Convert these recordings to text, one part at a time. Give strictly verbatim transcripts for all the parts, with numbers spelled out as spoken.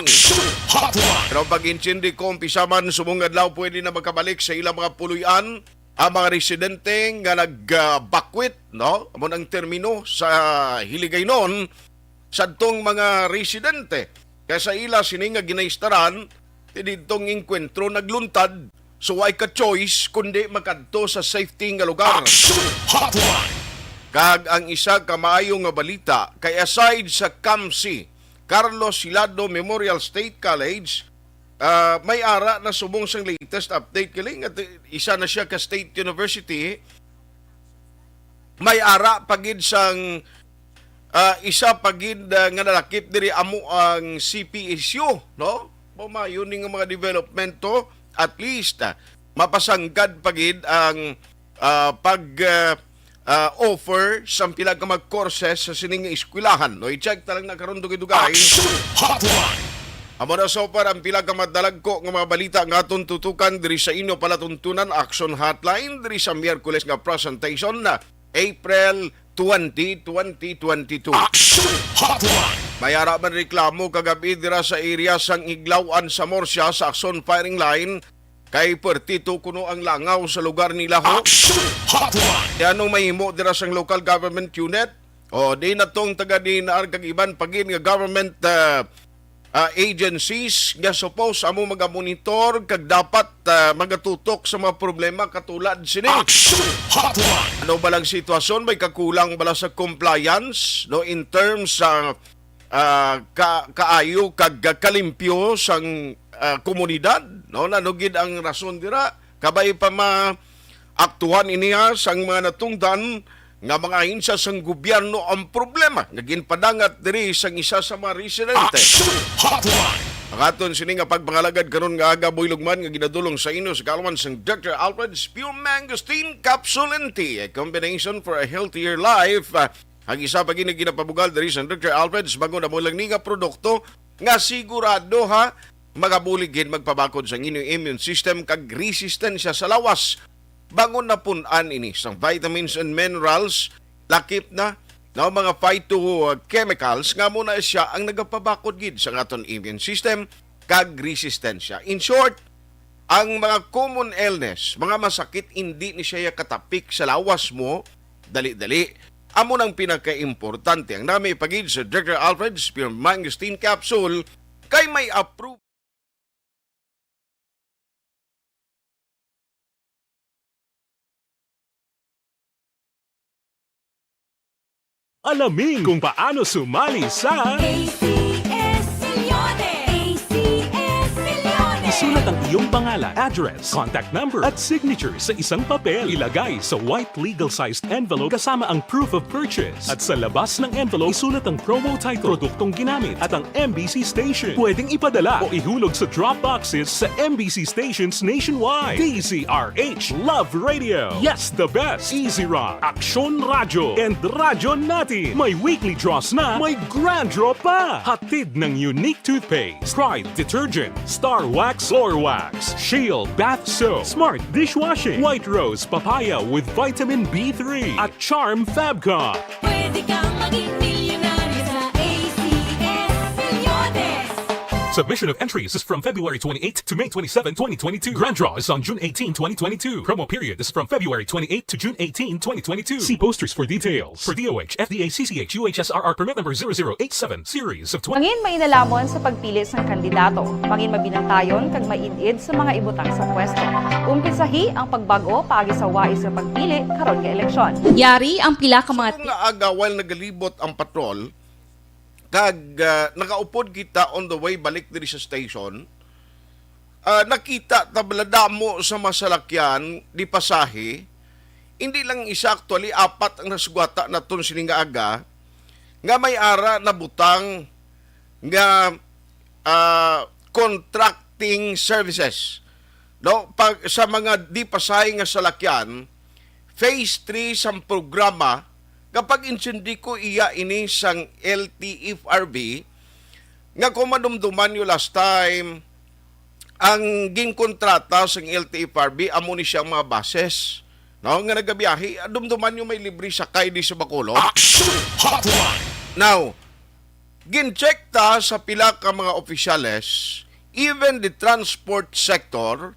Action Hotline. Pero pag-intindi ko, umpisa man subong adlaw, pwede na makabalik sa ilang mga puloy-an ang mga residente nga nagbakwit, no? Amo ang termino sa Hiligaynon, sadtong mga residente. Kaya sa ila sini nga ginaistaran, ti didtong engkwentro nagluntad, so way ka choice kundi makadto sa safety nga lugar. Action Hotline. Kag ang isa ka maayo nga balita kay aside sa CAMC, Carlos Hilado Memorial State College, ah, may ara na subong sang latest update kini nga ti-, isa na siya ka state university. May ara pa gid sang, ah, isa pa gid, ah, nga nalakip diri amo ang C P S U, no? Mao mayo ni nga mga development to, at least, ah, mapasanggad pa gid ang, ah, pag, ah, ah, offer sang pila ka mga courses sa sining nga eskwelahan, no? I-check ta lang na karon dugay-dugay. Action Hotline. Amo na so far ang pila ka madalagko nga mga balita nga aton tutukan diri sa inyo palatuntunan, Action Hotline, diri sa Miyerkules nga presentation na April twenty, twenty twenty-two. Action Hotline. May ara man reklamo kagabi dira sa area sang Iglawan sa Murcia sa Action Firing Line kay pertito kuno ang langaw sa lugar nila ho. Action Hotline. Kaya anong mahimo dira sang local government unit? O di na tong taga D N R kag iban pa gid nga government, ah, ah, agencies nga supposed amo magamonitor kag dapat, ah, magatutok sa mga problema katulad sini. Action Hotline. Ano ba lang sitwasyon? May kakulang bala sa compliance, no, in terms sa, ah, ka-, kaayo kag kalimpyo sang, ah, komunidad, no? Ano gid ang rason dira? Kabay pa ma-, aktuhan ini, ha, sang mga natungdan nga mga ahensya sang gobyerno ang problema nga ginpadangat diri sang isa sa mga residente. Action Hotline. Ang aton sini nga pagpangalagad karon nga aga, Boy Lugman, nga ginadulong sa inyo sa kaalaman sang Doctor Alfred's Pure Mangosteen Capsule and Tea, a combination for a healthier life. Ah, ang isa pa gid nga ginapabugal diri sang Doctor Alfred's, bag-o na mo lang ni nga produkto nga sigurado, ha, magabulig gid magpabakod sang inyong immune system kag resistensya sa lawas. Bag-o napun-an ini sang vitamins and minerals, lakip na, no, mga phytochemicals nga amo na siya ang nagapabakod gid sa aton immune system kag resistensya. In short, ang mga common illness, mga masakit, hindi ni siya katapik sa lawas mo dali-dali. Amo nang pinakaimportante. Ang nami pagid sa Doctor Alfred's Pure Mangosteen Capsule kay may approved. Alamin kung paano sumali sa A C S Millones. A C S Millones. Isulat ang iyong pangalan, address, contact number, at signature sa isang papel. Ilagay sa white legal-sized envelope kasama ang proof of purchase. At sa labas ng envelope, isulat ang promo title, produktong ginamit, at ang M B C station. Pwedeng ipadala o ihulog sa drop boxes sa M B C stations nationwide. D Z R H, Love Radio. Yes, the best. Easy Rock, Aksyon Radyo, and Radyo Natin. May weekly draws na, may grand draw pa. Hatid ng Unique Toothpaste, Pride Detergent, Star Wax Floor Wax, Shield Bath Soap, Smart Dishwashing, White Rose Papaya with Vitamin B three, at Charm Fabcon. Pwede kang maging milyonaryo sa A C S Millones. Submission of entries is from February twenty-eight to May twenty-seven, twenty twenty-two. Grand draw is on June eighteen, twenty twenty-two. Promo period is from February twenty-eight to June eighteen, twenty twenty-two. See posters for details. For D O H, F D A, C C H, U H S R R permit number zero zero eight seven, series of twenty. Mangin mainalhamon sa pagpili sang kandidato. Mangin mabinantayon kag maid-id sa mga ibutang sa pwesto. Umpisahi ang pagbag-o paagi sa wais nga pagpili karon nga eleksyon. Yari ang pila ka mga Sa mga aga, while nagalibot ang patrol, kag, ah, nakaupod kita on the way balik diri sa station, ah, nakita ta bala damo sa mga salakyan di pasahe. Hindi lang isa, actually, apat ang nasugata naton sini nga aga nga may ara nabutang nga, ah, contracting services, no? Pag, sa mga di pasahe nga salakyan, phase three sang programa nga pag-intindi ko iya ini sang L T F R B, nga kung madumduman nyo last time, ang ginkontrata sang L T F R B amo ni siyang mga buses, no, nga nagabiyahe. Dumduman nyo may libre sakay di sa Bacolod. Action Hotline. Now, Gin-check ta sa pila ka mga opisyales, even the transport sector,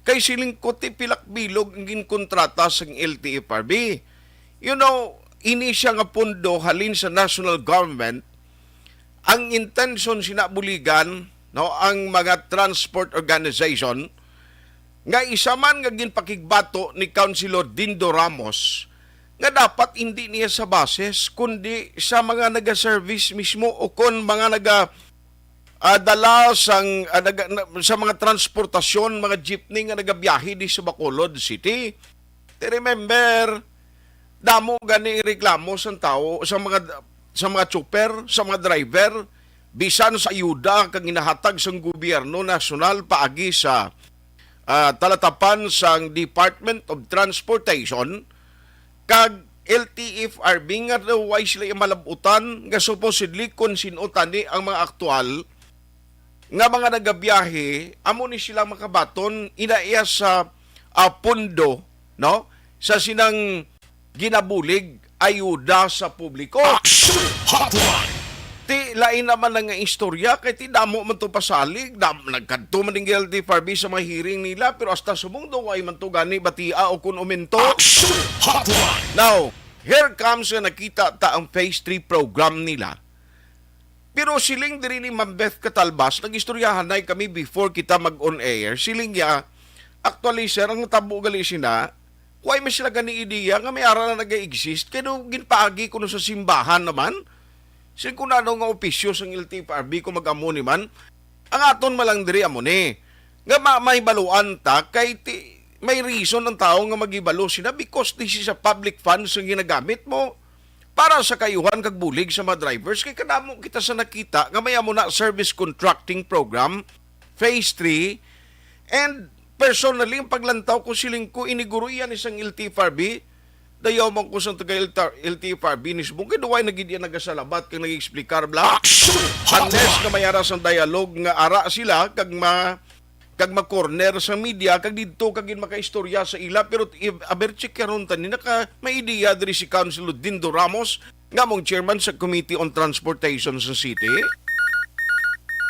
kay siling ko ti pilak bilog ang ginkontrata sang L T F R B. You know, ini siya nga pondo halin sa national government, ang intention sina buligan, no, ang mga transport organization, nga isa man nga ginpakigbato ni Councilor Dindo Ramos nga dapat hindi niya sa buses kundi sa mga nagaservice mismo o kon mga naga ah, dala sang ah, naga, na, sa mga transportasyon, mga jeepney nga nagabiyahe di sa Bacolod City. Ti remember, damo gani reklamo sang tawo, sa mga sa mga chopper, sa mga driver, bisan sa ayuda kang ginahatag sang gobyerno nasyonal paagi sa ah, talatapan sang Department of Transportation kag L T F R B nga daw way sila malab-utan nga supposedly kon sin-o tani ang mga aktual nga mga nagabiyahe, amo ni sila makabaton inaiya sa ah, pundo, no, sa sinang ginabulig ayuda sa publiko. Action Hotline! Ti lain naman na nga istorya, kay ti damo man to pasalig, dam, nagkadto man ning L T F R B sa mga hearing nila, pero hasta subong daw way man to gani batia o kun umento. Action Hotline! Now, here comes nga nakita ta ang phase three program nila. Pero siling diri ni Ma'am Beth Catalbas, nag-istoryahan na kami before kita mag-on air. Siling niya, actually, sir, ang natabo gali sina, why man sila gani ideya nga may ara na nag-exist? Kay no, ginpaagi kuno sa simbahan naman. Siling ko na nga opisyo sang L T F R B kung mag-amo ni man. Ang aton man lang diri amo ni. Nga ma-, mahibaluan ta, kay ti, may reason ang tao nga magibalo sina because this is a public funds ang ginagamit mo para sa kayuhan kag bulig sa mga drivers, kay kadamo kita sa nakita nga may amo na service contracting program, phase three, and personally, ang paglantaw ko, siling ko, iniguro iyan isang L T F R B, dayaw man ko sa taga L T F R B ni subong, kay duway na gid iya nagasalabat kag nag-explicar, bla. Action! Unless nga may ara sang dialogue nga ara sila, kag ma-, kag ma-corner sa media, kag didto kag gin makaistorya sa ila. Pero if aber check karon tani, naka may ideya diri si Councilor Dindo Ramos, nga mong chairman sa Committee on Transportation sa city.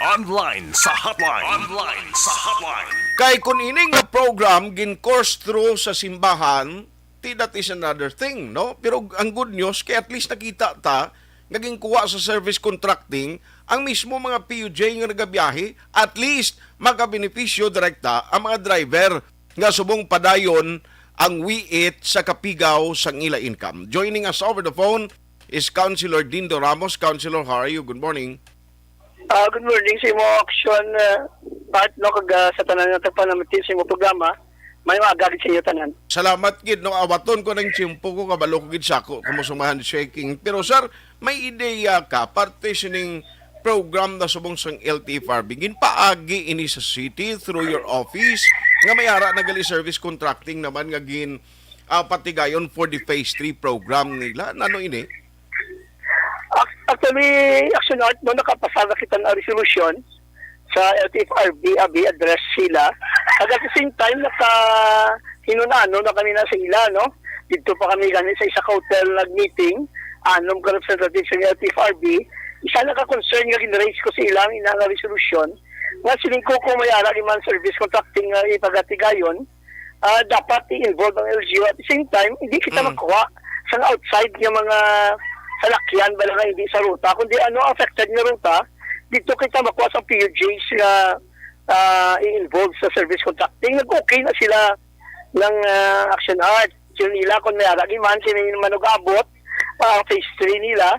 Online sa hotline. Online sa hotline. Kay kun ini nga program gin-course through sa simbahan, ti that is another thing, no? Pero ang good news, kay at least nakita ta nga ginkuha sa service contracting ang mismo mga P U J nga nagabiyahe, at least makabenepisyo direkta ang mga driver nga subong padayon ang wiit sa kapigaw sang ila income. Joining us over the phone is Councilor Dindo Ramos. Councilor, how are you? Good morning. Ah, good morning sa imo action, ah, Art, no, kag, ah, sa tanan nga tagpanamitin sa imo programa. May maaga gid sa inyo tanan. Salamat gid, no, awaton ko ng tiyempo ko, kabalo ko gid sa ako, kamo sa mga handshaking. Pero sir, may ideya ka parte sining program na subong sang L T F R B? Ginpaagi ini sa city through your office nga may ara na gali service contracting naman nga gin ah, patigayon for the phase three program nila. Nano ini? Ac-, actually, Action Art, no, nakapasar na kita ng resolution sa L T F R B, abi, address sila. At at the same time, naka hinunano na kami na sa ila, no? Dito pa kami gani sa isa ka hotel nag-meeting, anom ka representative sa L T F R B. Isa na ka concern nga gin-raise ko sa ila ang ina nga resolution. Nga siling ko kung may ara man service contracting nga ipagatigayon, ah, dapat i-involve ang L G U. At the same time, hindi kita Mm. makuha sa outside nga mga salakyan, bala nga hindi sa ruta, kundi ano, affected nga ruta, dito kita makuha sa P U Js nga, ah, i-involve sa service contracting. Nag-okay na sila ng, ah, Action Art. Yun nila, kung may aragi man, kini man nag-abot, ah, phase three nila,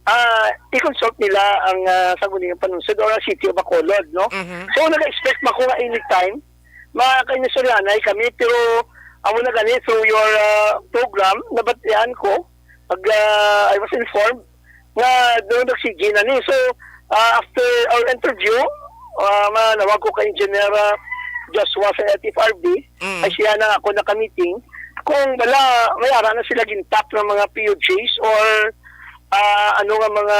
ah, i-consult nila ang, ah, Sangguniang Panungsod or ang City of Bacolod, no? Mhm. So, nag-expect man ko nga anytime, makainistoryanay kami, pero amo na gani, through your, ah, program, nabatian ko, pag, ah, I was informed, nga doon nagsigi na ni. So, ah, after our interview, ah, manawag ko kay Engineer, ah, Joshua sa L T F R B, Mm. ay siya na ako nakamiting, kung wala, may ara na sila gintap ng mga P U Js or, ah, ano nga mga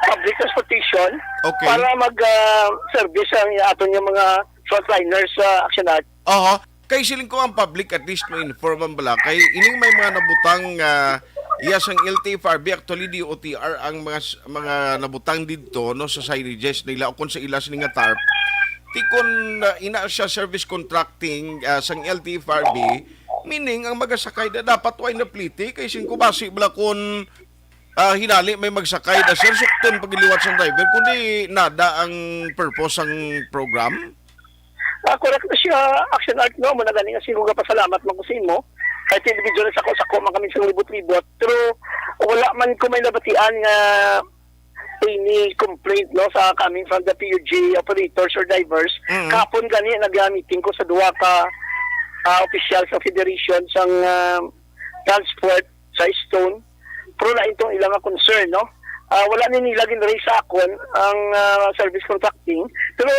public transportation Okay. para mag, ah, service ang aton nga mga frontliners sa Action Art. Oho. Kay siling ko ang public at least ma-inform man bala. Kay ining may mga nabutang nga Yes, ang L T F R B, actually, D O T R ang mga s-, mga nabutang didto, no, sa signages nila o kung sa ila sini nga tarp. Ti kon, ah, ina siya service contracting, ah, sang L T F R B, meaning ang magasakay na dapat way na pliti kay singko basi bala kon, ah, hinali may magsakay na sir sukton pagliwat sang driver kundi nada ang purpose sang program. Ah, correct na siya, Action Art, no? Muna gani nga sigo nga pasalamat man ko sa imo. Kahit individual sa ko, sa ko man kami sa libot-libot. Pero wala man ko may nabatian nga any complaint, no, sa coming from the P U G operators or drivers. Mm. Kahapon gani, nag-meeting ko sa duha ka, ah, opisyal sa Federation sang, ah, Transport sa Stone. Pero lain tong ila nga concern, no? Ah, wala ni nila gin-raise sa akon ang, ah, service contracting. Pero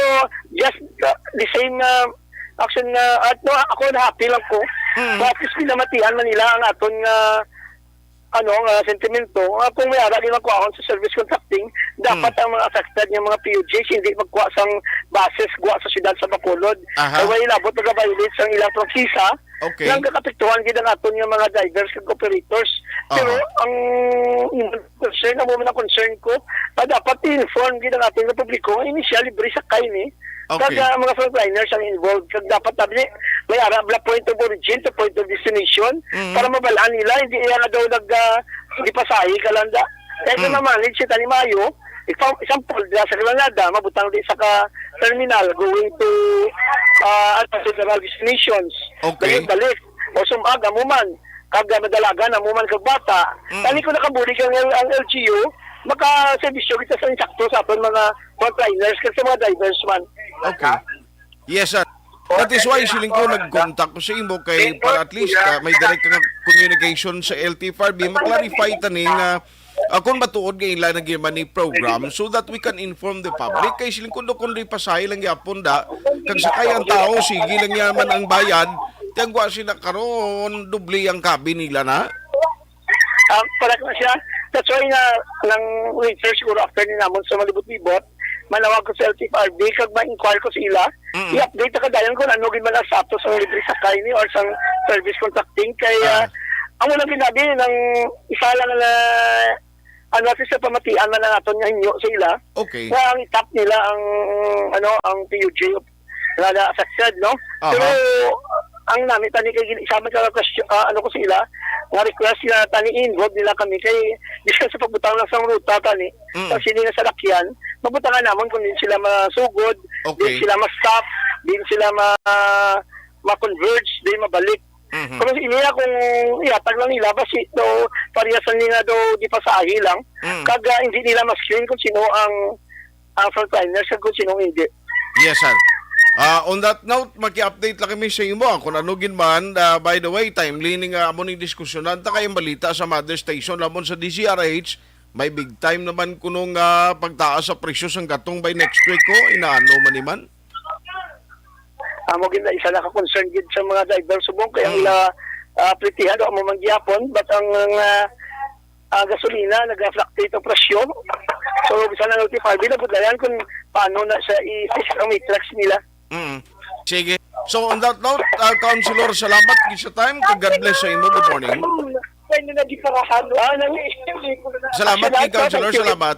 just, ah, the same, ah, Action, ah, Art, no, ako na happy lang ko. Mm. So, at least pinamatian man nila ang aton nga ano, nga sentimento, nga kung may ara gyud ang kuhaon sa service contracting, dapat Hmm. ang mga affected nga mga P U Gs hindi magkuha sang buses gwa sa siyudad sa Bacolod. Aha. Kay way labot nagaviolate sang ilang prangkisa, Okay. Nang kakapektuhan gyud ang aton nga mga drivers kag operators. Aha. Pero ang imong concern, amo man ang concern ko, nga dapat i-inform gyud ang aton nga publiko nga ini siya libre sakay ni. Okay. Kag, ah, mga frontliners ang involved. Kag dapat tabi ni, may ara bala point of origin to point of destination Mhm. para mabalaan nila. Hindi iya nga daw nag, ah, gipasahi ka lang da. Kaya kung Mm. ma-manage siya tani maayo, exam-, example, diya sa Granada, mabutang di sa ka terminal going to, ah, ano, several destinations. Okay. Balik-balik. O sumag, amo man. Kag, ah, madalagan, amo man kag bata. Mm. Tani kung nakabulig ang, ang L G U, makaserbisyo kita sa insakto sa aton mga frontliners kag sa mga drivers man. Okay. Yes, sir. That is why siling ko nag-contact ko sa imo kay para at least, ah, may direct nga communication sa L T F R B, ma-clarify tani nga, ah, kung matuod nga ila na gyud man ni program so that we can inform the public. Kay siling ko do kung di pasahe lang gyapon da, kag sakay ang tao, sige lang yaman ang bayad, ti ang gwa sila karon, doble ang kabi nila na. Ah, correct na siya. That's why nga, nang later siguro after ni namon sa malibot-libot, manawag ko sa L T F R B, kag ma-inquire ko sa ila. Mm. I-update na kadayon kung ano gid man ang status sang libre sakay ni or sang service contracting. Kay, Ah. ah, amo lang ginabi nang isa lang na, ano, sa pamatian man ang aton nga hinyo sa ila. Okay. Nga ang itap nila ang, ano, ang P U G nga na-affected, no? Aha. Pero ang nami tani kay gin-, isa man ka question, ah, ano ko sa ila, nga request nga tani involved nila kami kay bisan sa pagbutang lang sang ruta tani, Mm. sa sini nga salakyan, mabutangan namon kung di sila masugod, Okay. di sila ma-stop, di sila ma-, ma-converge, di mabalik. Mhm. Pero ini akong ihatag lang nila, basi daw parehas lang nila daw di pasahe lang. Mm. Kag, ah, hindi nila ma-screen kung sino ang, ang frontliner, sa kung sino hindi. Yes, sir. Ah, on that note, maki-update lang kami sa imo, ah, kung ano gid man. Ah, by the way, timely ni nga amo ning diskusyonan ta kay ang balita sa mother station lamon sa D Z R H, may big time naman kuno nga pagtaas sa presyo sang gatong by next week ko, inaano man ni man? Amo gid na isa na ka concern gid sa mga driver subong kay ang Mm. ila, ah, plitihan do amo man gyapon, but ang, ah, ah, gasolina naga-fluctuate ang presyo. So bisan ang L T F R B nabudlayan kung paano na siya i-fix ang matrix nila. Mm. Sige. So on that note, ah, Councilor, salamat gid sa time. Kag God bless sa imo. Good morning. Pwede na di parahan. Ah, nang-, Salamat Salamat kay po, Councilor. thank you. Salamat.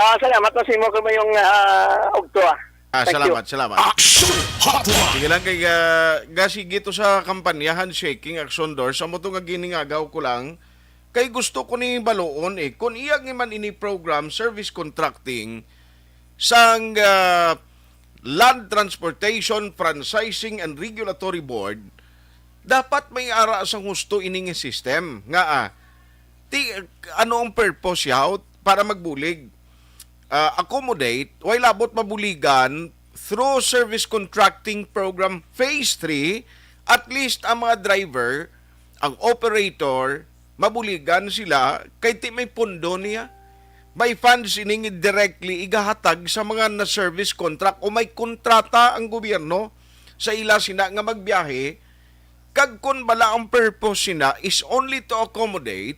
Ah, salamat po sa imo kamayong, ah, ugto, ah. Ah, Thank you. salamat, salamat. Action Hotline. Sige lang kay, ah, gasigi to sa kampanyahan shaking action doors. Amo to nga giningagaw ko lang. Kay gusto ko ni baluon eh, kung iya nga man ini program, service contracting, sang, ah, Land Transportation Franchising and Regulatory Board, dapat may ara sang husto ini nga system. Nga, ah, ti, ano ang purpose yaw para magbulig? Ah, accommodate, way labot mabuligan through service contracting program phase three, at least ang mga driver, ang operator, mabuligan sila kay ti may pundo niya. May funds ining directly igahatag sa mga na-service contract o may kontrata ang gobyerno sa ila sina nga magbiyahe, kag kon bala ang purpose sina is only to accommodate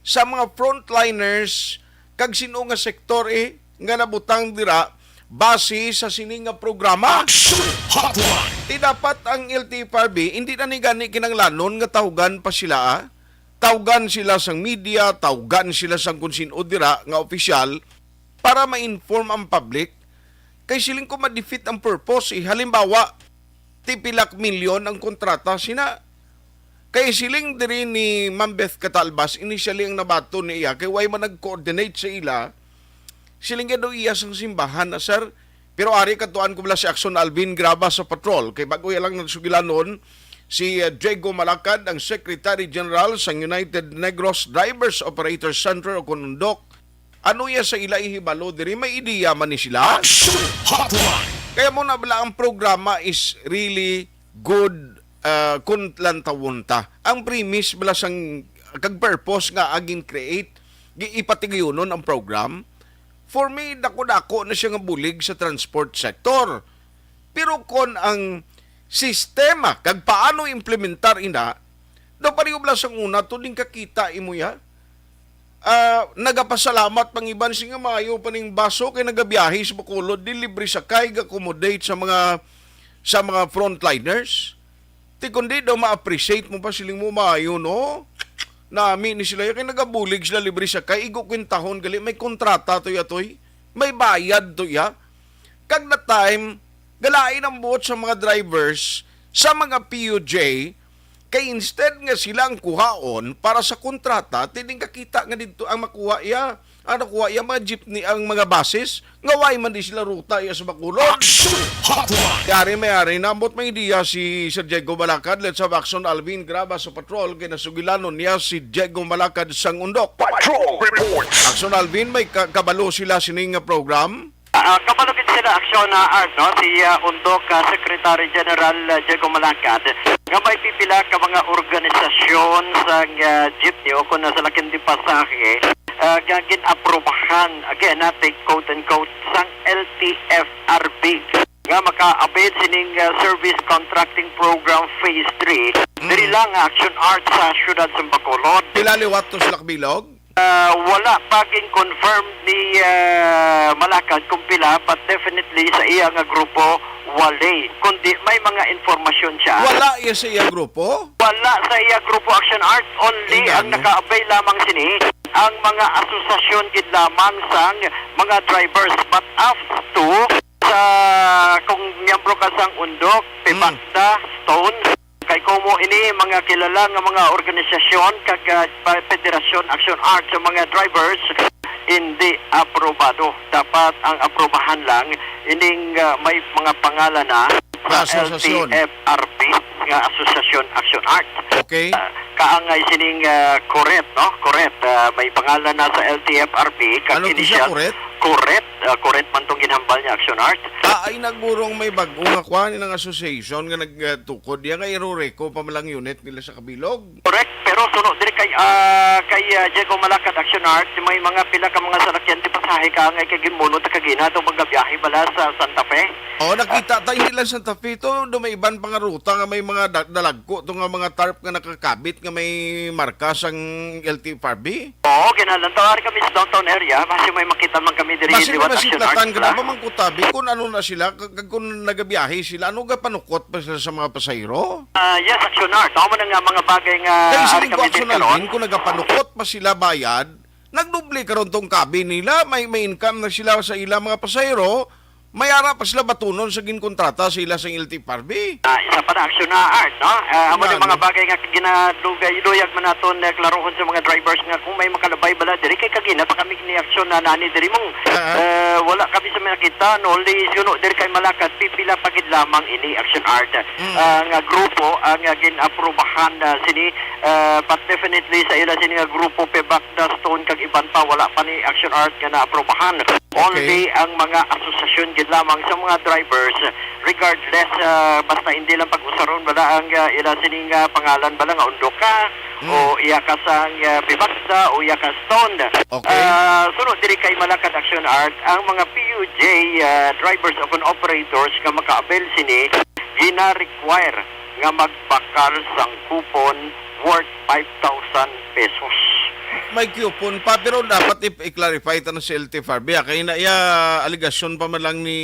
sa mga frontliners kag sino nga sektor, eh, nga nabutang dira base sa sini nga programa. Action Hotline. Ti dapat ang L T F R B, hindi na ni gani kinanglanon nga tahugan pa sila, ah. tawgan sila sang media, tawgan sila sang kung sin-o dira nga opisyal para ma-inform ang public. Kay siling ko ma-defeat ang purpose, eh. Halimbawa, ti pila ka milyon ang kontrata sina. Kay siling diri ni Ma'am Beth Catalbas, initially ang nabaton niya, kay way man nag-coordinate sa ila, siling nga daw iya sang simbahan na, sir. Pero ari, katuan ko bala si Action Alvin Graba sa patrol, kay bago iya lang nagsugilanon si, uh, Diego Malacad, ang Secretary General sang United Negros Drivers Operators Center o kon UNDOC. Ano iya sa ila ihibalo diri? May ideya man ni sila? Action Hotline! Kaya mo na bala ang programa is really good, uh, kung lantawon ta. Ang premise bala sang kag purpose nga agin create, gi-, ipatigayunon ang program, for me, dako-dako na siya nga bulig sa transport sector. Pero kon ang sistema kag paano implementar ina, daw pareho bala sang una to, din kakita imo ya. Ah, nagapasalamat pang iban sing nga maayo pa ning baso kay nagabiyahe sa Bacolod, di libre sakay, ga-accommodate sa mga, sa mga frontliners. Ti kundi daw ma-appreciate mo pa, siling mo, maayo, no? Nami ni sila, kay nagabulig sila, libre sakay, igo kwintahon gali, may kontrata to yatoy, may bayad to ya. Kag that time, galain ang buot sa mga drivers sa mga P U J, kay instead nga sila ang kuhaon para sa kontrata, tining kakita nga didto ang makuha iya, ang nakuha iya mga jeepney, ang mga buses, nga way man di sila ruta iya sa Bacolod. Action Hotline! Yari may ari, nambot may ideya si Sir Diego Malacad. Let's have Action Alvin Graba sa patrol, kay nasugilanon niya si Diego Malacad sang UNDOC. Patrol Reports! Action Alvin, may ka-, kabalo sila sining nga program? Ah, kabalo gid sila, Action, ah, Art, no? Si, ah, UNDOC, ah, Secretary General, ah, Diego Malacad, nga may pipila ka mga organisasyon sa, ah, jeepney o kung sa lakin di pasahe, ah, nga gin-aprobahan, again, natin, quote-unquote, sang L T F R B, nga maka-avail sining, ah, Service Contracting Program Phase three, Mm. diri lang, ah, Action Art, sa siyudad sa Bacolod. Pila liwat to sila kabilog? Ah, wala pa gin-confirm ni, ah, Malacad kung pila, but definitely sa iya nga grupo, wala. Kundi may mga impormasyon siya. Wala iya sa iya grupo? Wala sa iya grupo, Action Art. Only ang naka-avail lamang sini, ang mga asosasyon gid lamang sang mga drivers. But up to sa, kung miyembro ka sang UNDOC, Mm. PEBACDA, STONE, kay kumo ini mga kilala nga mga organisasyon kag, ah, pa-, Federasyon Action Art sa mga drivers, hindi aprobado. Dapat ang aprobahan lang ining, ah, may mga pangalan na sa Asosasyon. L T F R B nga Asosasyon Action Art. Okay. Ah, kaangay sining, ah, Coret, no? Coret, ah, may pangalan na sa L T F R B, kag Ano to siya, initial Coret? Coret, ah, Coret man tong ginhambal niya, Action Art. Ah, ay, nagurong may bag-o nga kwan, inang association nga nagtukod diya, nga i-Roreco pa man lang unit nila sa kabilog. Correct, pero suno diri kay, ah, kay, ah, Diego Malacad, Action Art, may mga pila ka mga salakyan di pasahe kaangay kay ginmunot kag ina to, magabiyahe bala sa Santa Fe. Oh, nakita ta, hindi lang Santa Fe to, do may iban pa nga ruta nga may mga da-, dalagko to nga mga tarp nga nakakabit nga may marka sang L T F R B. Oo, ginalantaw ari kami sa downtown area. Basi may makita man kami diri Basi liwat may Action masiplatan Arts ka na lang. Ba, Mang Kutabi, kung ano na sila, kag, kag kung nagabiyahe sila, ano, gapanukot pa sila sa mga pasahero? Ah, yes, Action Art. Amo na nga mga bagay nga Kay ari siling ko, kami Action din karon. Alvin, kung nagapanukot pa sila bayad, nagdoble karon tong kabi nila, may, may income na sila sa ila mga pasahero, may ara pa sila batunon sa ginkontrata sa ila sa L T F R B. Ah, isa pa na aksyon na, Art, no? Ah, amo Nga, ni mga no? Bagay nga ginadugay-duyag man naton, eh, klarohon sa mga drivers nga kung may makalabay bala diri, kay kagina pa kami ni aksyon na nani diri mong, Ah. Eh, wala kami sa may nakita, no? Only, you know, diri kay Malacad, pipila pa gid lamang ini aksyon, Art. Mm. Ah, nga grupo, ah, nga gin-aprobahan na sini, ah, but definitely sa ila sini nga grupo, PEBACDA, STONE, kag iban pa, wala pa ni aksyon, Art, nga naaprobahan. Okay. Only ang mga asosasyon gid lamang sa mga drivers, regardless, ah, basta hindi lang pag-usaron bala ang, ah, ila sini nga pangalan bala nga UNDOC ka, Mm. o iya ka sang, ah, PEBACDA, o iya ka STONE. Okay. Ah, suno diri kay Malacad Action, Art, ang mga P U J, ah, drivers o kon operators nga maka-avail sini, gina-require nga magbakal sang coupon worth five thousand pesos. May coupon pa, pero dapat i-, i-clarify ta na sa L T F R B, ah. Kay na iya alegasyon pa man lang ni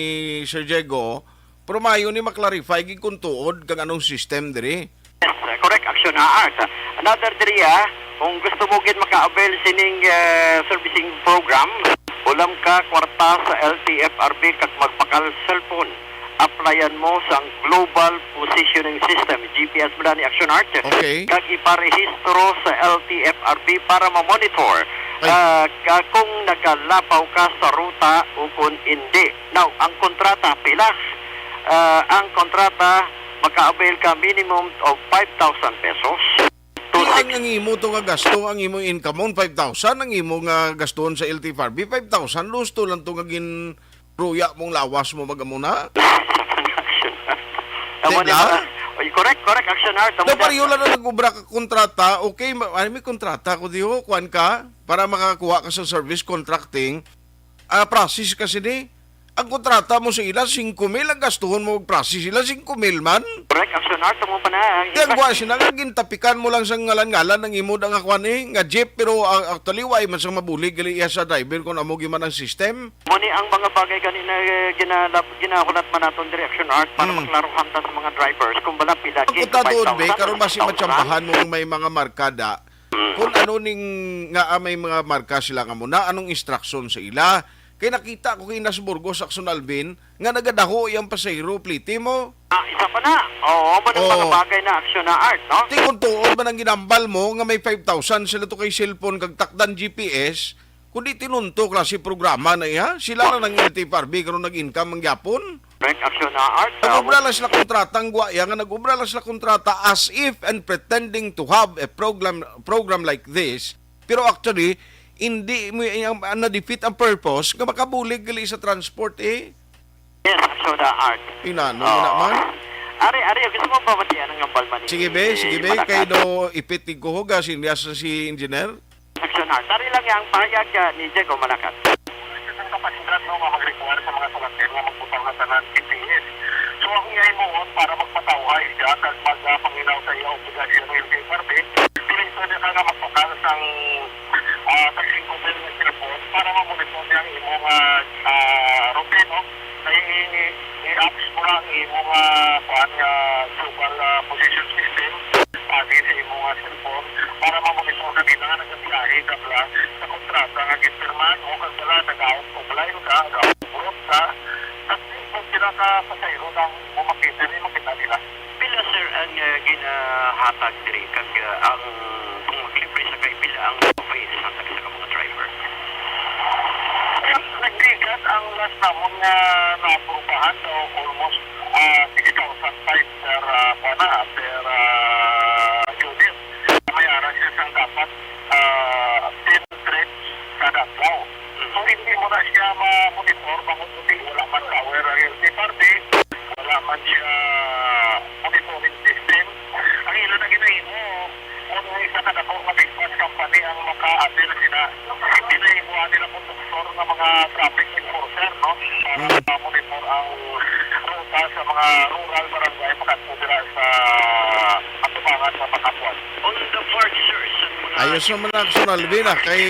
Sir Diego, pero maayo ni ma-clarify gid kung tuod kag anong system diri. Yes, correct, aksyon, ah, Art. Another diri, ah, Kung gusto mo gid maka-avail sining, eh, servicing program, ulam ka kwarta sa L T F R B kag magpakal cellphone. Applyan mo sang Global Positioning System, G P S, bala ni Action Art, Okay. kag iparehistro sa L T F R B para ma-monitor, Ay. ah, ka-, kung nagalapaw ka sa ruta o kung hindi. Now, ang kontrata, pila? Ah, ang kontrata, maka-avail ka minimum of five thousand pesos. Di ang, ang imo to nga gasto, ang imo income mo, five thousand, ang imo nga gastuhon sa L T F R B, five thousand, lusto lang to nga ginruya mong lawas mo mag-amuna. Sa panaksyon. Di Amo ni ba? mga, oy, correct, correct, Action Art. Amo Daw na. Pareho lang na nag-obra ka kontrata, okay, ma-, ay, may kontrata ko diho, kuwan ka, para makakuha ka sa service contracting, ah, process ka sini. Ang kontrata mo sa ila, singko mil, ang gastuhon mo og process sila, singko mil man. Correct, Action Art, amo pa na. Ang Di ang iba- kuha sila nga gintapikan mo lang sa ngalan-ngalan ang imo da nga kwan eh, nga jeep, pero, ah, actually, wa man sang mabulig gali iya sa driver kung amo gyud man ang system. Mo ni ang mga bagay gani na, eh, ginalab-, ginahulat man naton diri, Action Art, para Mm. maklaruhan ta sa mga drivers kung bala pila Ang gid, kuta doon, be, five thousand, karon basi six thousand. Matsambahan mo may mga markada. Mm. Kung ano ning nga, ah, may mga marka sila nga muna, anong instruction sa ila? Kay nakita ko kay Inas Burgos, Action Alvin, nga nagadaho iyang pasahero, pliti mo. Ah, isa pa na. Oo, ba nang Oo. mga bagay na Action Art, no? Ti kung tuod man ang ginambal mo nga may five thousand sila to kay cellphone kag takdan G P S, kundi tinunto klase programa na iya. Sila na ng L T F R B karon nag-income ang gyapon. Correct, Action Art. Ang obra lang sila kontrata, ang guwa iya nga nag-obra lang sila kontrata as if and pretending to have a program program like this. Pero actually, hindi mo iyang, ah, na-defeat ang purpose nga makabulig gali sa transport eh. Yes, Action Art. Inano mo Oo. naman? Ari, ari, gusto mo ba matiyan ang ambal man ni Sige be, sige be, Malakat? Kay do ipit ni Kuhuga, sinyas na si engineer. Action Art. Tari lang yang pahayag, ah, ni Diego Malacat. Sa kapasidad, no, nga mag-require sa mga sulatin nga magbutang sa tanan G P S. So, ang iya himuon para magpatawhay siya kag mag, ah, paminaw sa iya obligasyon ng L T F R B, dili pwede ka nga magpakal sang, ah, tag singko mil nga cellphone para mamonitor niya ang imong, ah, ah, routine, no? Kay i-, i-apps mo lang imo nga, kuan, nga global, ah, position system, pati sa imo nga cellphone, para mamonitor ka nila nga nagabiyahe ka bala sa kontrata nga ginpirmahan mo, kag bala nag-out of line ka, nag-out of route ka, kag kung pila ka pasahero nang mo makita, di makita nila. Pila, sir, ang, ah, ginahatag diri kag, ah, ang kung maglibre sa kay pila ang pay sa isa ka mga driver? Nagbigat ang last namon nga naaprubahan daw almost, ah, six thousand five per, ah, kuwan na, per, ah, unit. May ara siya sang dapat, ah, ten trips kada adlaw. So, hindi mo na siya ma-monitor bangod kundi wala man tower ang L T F R B, wala man siya monitoring system. Ang ila na ginahimo, kung isa ka dako nga big bus company ang maka-avail sila, hindi na imo nila konduktor nga mga traffic enforcer, no? Para Mm. ma-monitor ang ruta sa mga rural barangay, makadto dira sa atubangan sa Matapuan. On the part, sir, sa mga Ayos naman na, Action Alvin, ah, kay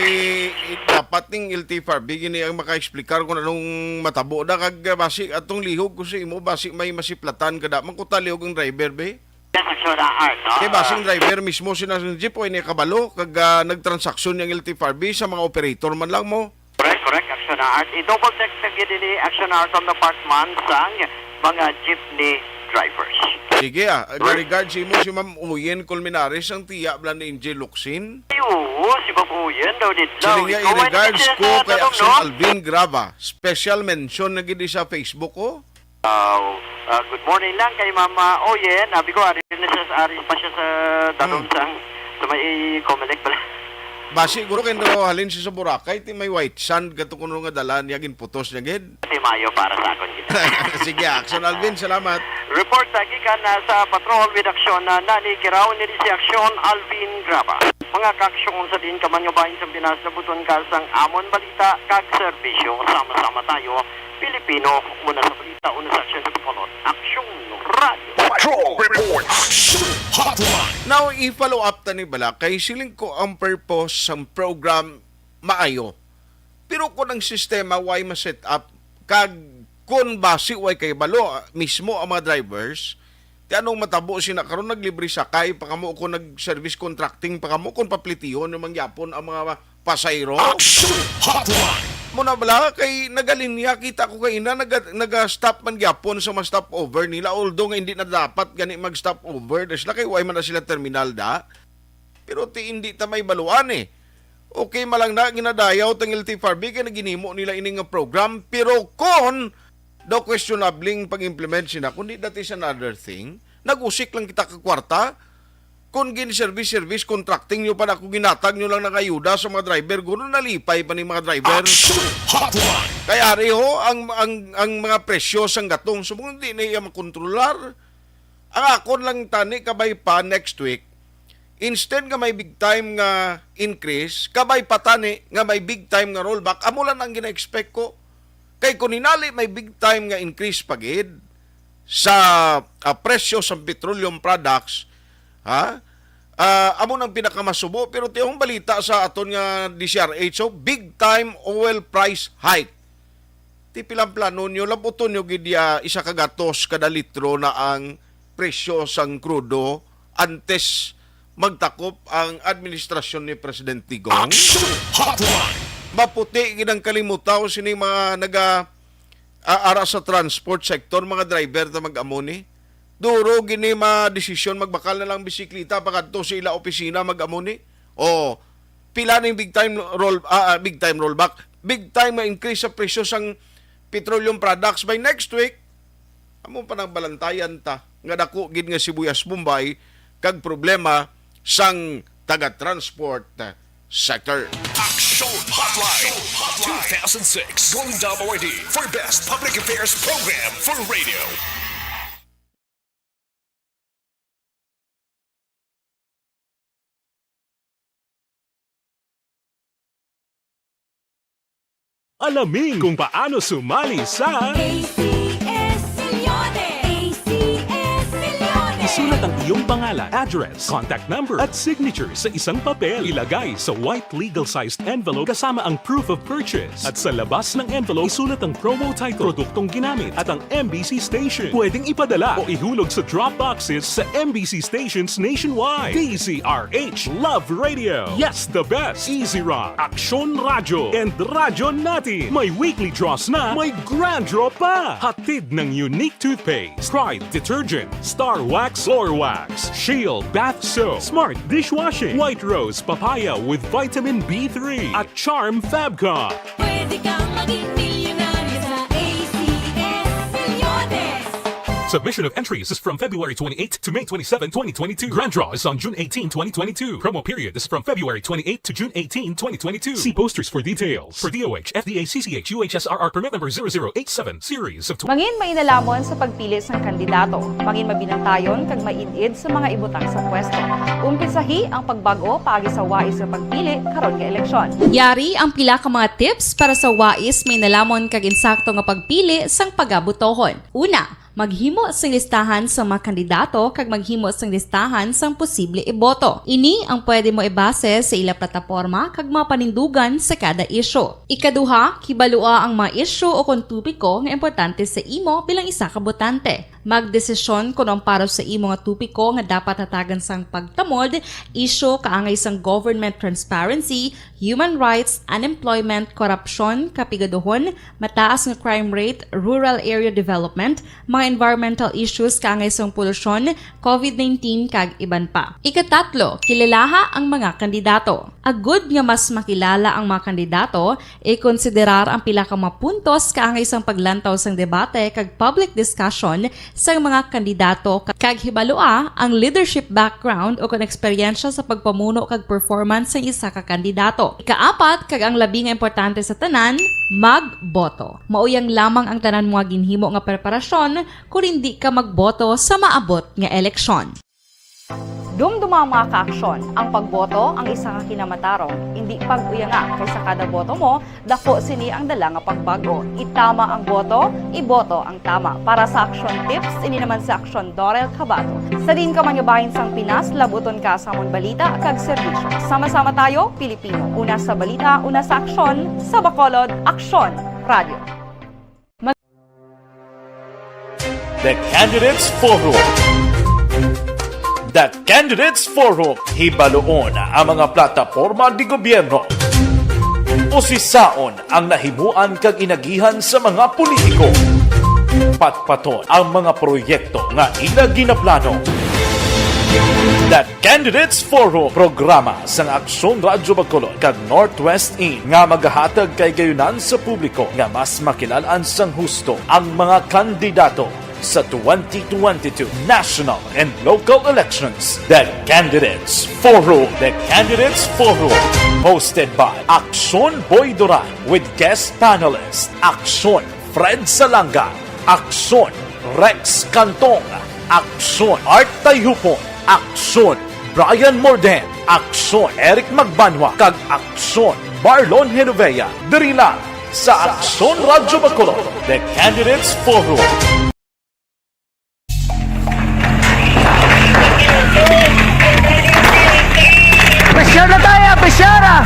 dapat ning L T F R B gini ang maka-explicar kung anong matabo na kag, ah, basi atong lihog ko sa imo, basi may masiplatan ka da, man ko ta lihog ang driver, be. Yes, Action Art, no? Kay basing driver mismo sila sa jeep, o ini kabalo, kag, ah, nagtransaksyon yung L T F R B sa mga operator man lang mo. Correct, correct, Action Art. I-double check na gid ini, Action Art, on the part man sang mga jeepney drivers. Sige, ah. Re- Regards imo si Ma'am Uyen Colmenares, ang tiya bala ni N J Locsin. Ay, oo, si Ma'am Uyen daw dito. Siling niya, "In regards ko kay Action Alvin Grava, special mention na gid sa Facebook, oh." Ah, ah, good morning lang kay Mama Oyen. Abi ko, ari na siya sa, ari pa siya sa dalom Hmm. sang, sa may Comelec pala. Basi, guro, kay no, halin siya sa Boracay, ti may white sand, gato kuno nga dala niya, ginputos niya, gid. Ti mayo para sa akon, gid. Sige, Action Alvin, salamat. Report, ah, gikan, ah, sa Patrol with Action, ah, nani kiraw ni si Action Alvin Graba. Mga kaaksyon, sa diin ka man nga bahin sa Pinas, nabuton ka sang amon balita kag serbisyo. Sama-sama tayo, Pilipino, una sa balita, una sa aksyon sa Bacolod. Aksyon Radio. Patrol Report. Action Hotline. Now, i-follow up ta ni bala kay siling ko ang purpose sang program maayo. Pero kung ang sistema way ma-set up, kag kung basi way kay balo, ah, mismo ang mga drivers, Ti anong matabo sina karon, naglibre sakay pa kamo, kung nag-service contracting pa kamo, kung paplitihon naman gyapon ang mga pasahero? Action Hotline! Mo na bala kay nagalinya kita ko kay ina naga, naga-stop man gyapon sa mga stopover nila, although nga hindi na dapat gani mag-stopover da sila kay way man na sila terminal da. Pero ti hindi ta may baluan eh. Okay, malang na ginadayaw tang L T F R B kay naginimo nila ini nga program, pero kon daw questionable ang pag-implement sina, kundi that is another thing. Nag-usik lang kita ka kwarta. Kung gin-service-service contracting nyo pa na, kung ginatag nyo lang ng ayuda sa mga driver, guro nalipay pa ni mga driver. Action Hotline! Kay ari ho, ang, ang, ang mga presyo sang gatong subong hindi na iya makontrolar. Ang akon lang tani kabay pa next week, instead nga may big time nga increase, kabay pa tani nga may big time nga rollback, amo lang ang gina-expect ko. Kay kung hinali may big time nga increase pa gid sa, ah, presyo sa petroleum products, ha? Ah, amo nang pinakamasubo, pero tiyong balita sa aton nga D C R H, so big time oil price hike. Ti pilang plano nyo, labuton nyo gid ya isa ka gatos kada litro na ang presyo sang krudo antes magtakop ang administrasyon ni President Digong? Action Hotline! Maputi gid ang kalimutaw sini mga naga, ah, ara sa transport sector, mga driver na mag-amo ni. Duro gini ma-desisyon, magbakal na lang bisikleta pakadto sa ila opisina, mag-amo ni. O, pila ning big time roll, ah, ah, big time rollback, big time nga increase sa presyo sang petroleum products by next week. Amo pa nang balantayan ta nga dako gid nga sibuyas Bombay kag problema sang taga-transport sector. Action Hotline two thousand six Golden Dome Awardee for Best Public Affairs Program for Radio. Alamin kung paano sumali sa A C S Milyones! A C S Milyones! Isulat ang iyong pangalan, address, contact number, at signature sa isang papel. Ilagay sa white legal-sized envelope kasama ang proof of purchase. At sa labas ng envelope, isulat ang promo title, produktong ginamit, at ang M B C station. Pwedeng ipadala o ihulog sa drop boxes sa M B C stations nationwide. D Z R H, Love Radio, Yes the Best, Easy Rock, Aksyon Radyo, and Radyo Natin. May weekly draws na, may grand draw pa. Hatid ng Unique Toothpaste, Pride Detergent, Star Wax Floor Wax, Shield Bath Soap, Smart Dishwashing, White Rose Papaya with Vitamin B three, at Charm Fabcon. Pwede kang maging milyonaryo sa A C S Milyones. Submission of entries is from February twenty-eighth to May twenty-seven, twenty twenty-two. Grand draw is on June eighteen, twenty twenty-two. Promo period is from February twenty-eighth to June eighteen, twenty twenty-two. See posters for details. For D O H, F D A, C C H, U H S R R permit number zero zero eight seven, series of tw- Mangin mainalamon sa pagpili sang kandidato. Mangin mabinantayon kag maid-id sa mga ibutang sa pwesto. Umpisahi ang pagbag-o paagi sa wais nga pagpili karon nga eleksyon. Yari ang pila ka mga tips para sa wais, mainalamon kag insakto nga pagpili sang pagabotohon. Una, maghimo sing listahan sa mga kandidato kag maghimo sing listahan sang posible iboto. Ini ang pwede mo ibase sa ila plataporma kag mga panindugan sa kada isyu. Ikaduha, kibalua ang mga isyu o kon topiko nga importante sa imo bilang isa ka botante. Magdesisyon kon ang para sa imo nga topiko nga dapat hatagan sang pagtamod, isyu kaangay sang government transparency, human rights, unemployment, korupsyon, kapigaduhon, mataas nga crime rate, rural area development, mga environmental issues kaangay sang polusyon, covid nineteen, kag iban pa. Ikatatlo, kilalaha ang mga kandidato. Agud nga mas makilala ang mga kandidato, ikonsiderar ang pila ka mga puntos kaangay sang paglantaw sang debate kag public discussion sang mga kandidato, ka-, kag hibalua ang leadership background o kon eksperyensya sa pagpamuno kag performance sang isa ka kandidato. Ikaapat, kag ang labi nga importante sa tanan, magboto. Mao yang lamang ang tanan mo nga ginhimo nga preparasyon kon indi ka magboto sa maabot nga eleksyon. Dumduma, mga kaaksyon, ang pagboto ang isa ka kinamatarong. Indi pag-uyanga, kay sa kada boto mo, dako sini ang dala nga pagbag-o. Itama ang boto, iboto ang tama. Para sa Aksyon Tips, ini naman si Aksyon Dorel Cabato. Sa diin ka man nga bahin sang Pinas, labuton ka sa amon balita kag serbisyo. Sama-sama tayo, Pilipino. Una sa balita, una sa aksyon, sa Bacolod, Aksyon Radio. The Candidates Forum. Candidates Forum, hibaluon ang mga plataporma di gobyerno. Usisaon ang nahimuan kag inagihan sa mga politiko. Patpaton ang mga proyekto nga ila ginaplano. The Candidates Forum, programa sang Aksyon Radyo Bacolod kag Northwest In nga magahatag kay gayunan sa publiko nga mas makilalan sang husto ang mga kandidato sa twenty twenty-two national and local elections. The Candidates Forum. The Candidates Forum. Hosted by Aksyon Boy Duran with guest panelist Aksyon Fred Salanga, Aksyon Rex Cantong, Aksyon Art Tayhupon, Aksyon Brian Morden, Aksyon Eric Magbanwa, kag Aksyon Marlon Genovea. Diri lang sa Aksyon Radyo Bacolod, The Candidates Forum. Pressure na tayo, pressure ah!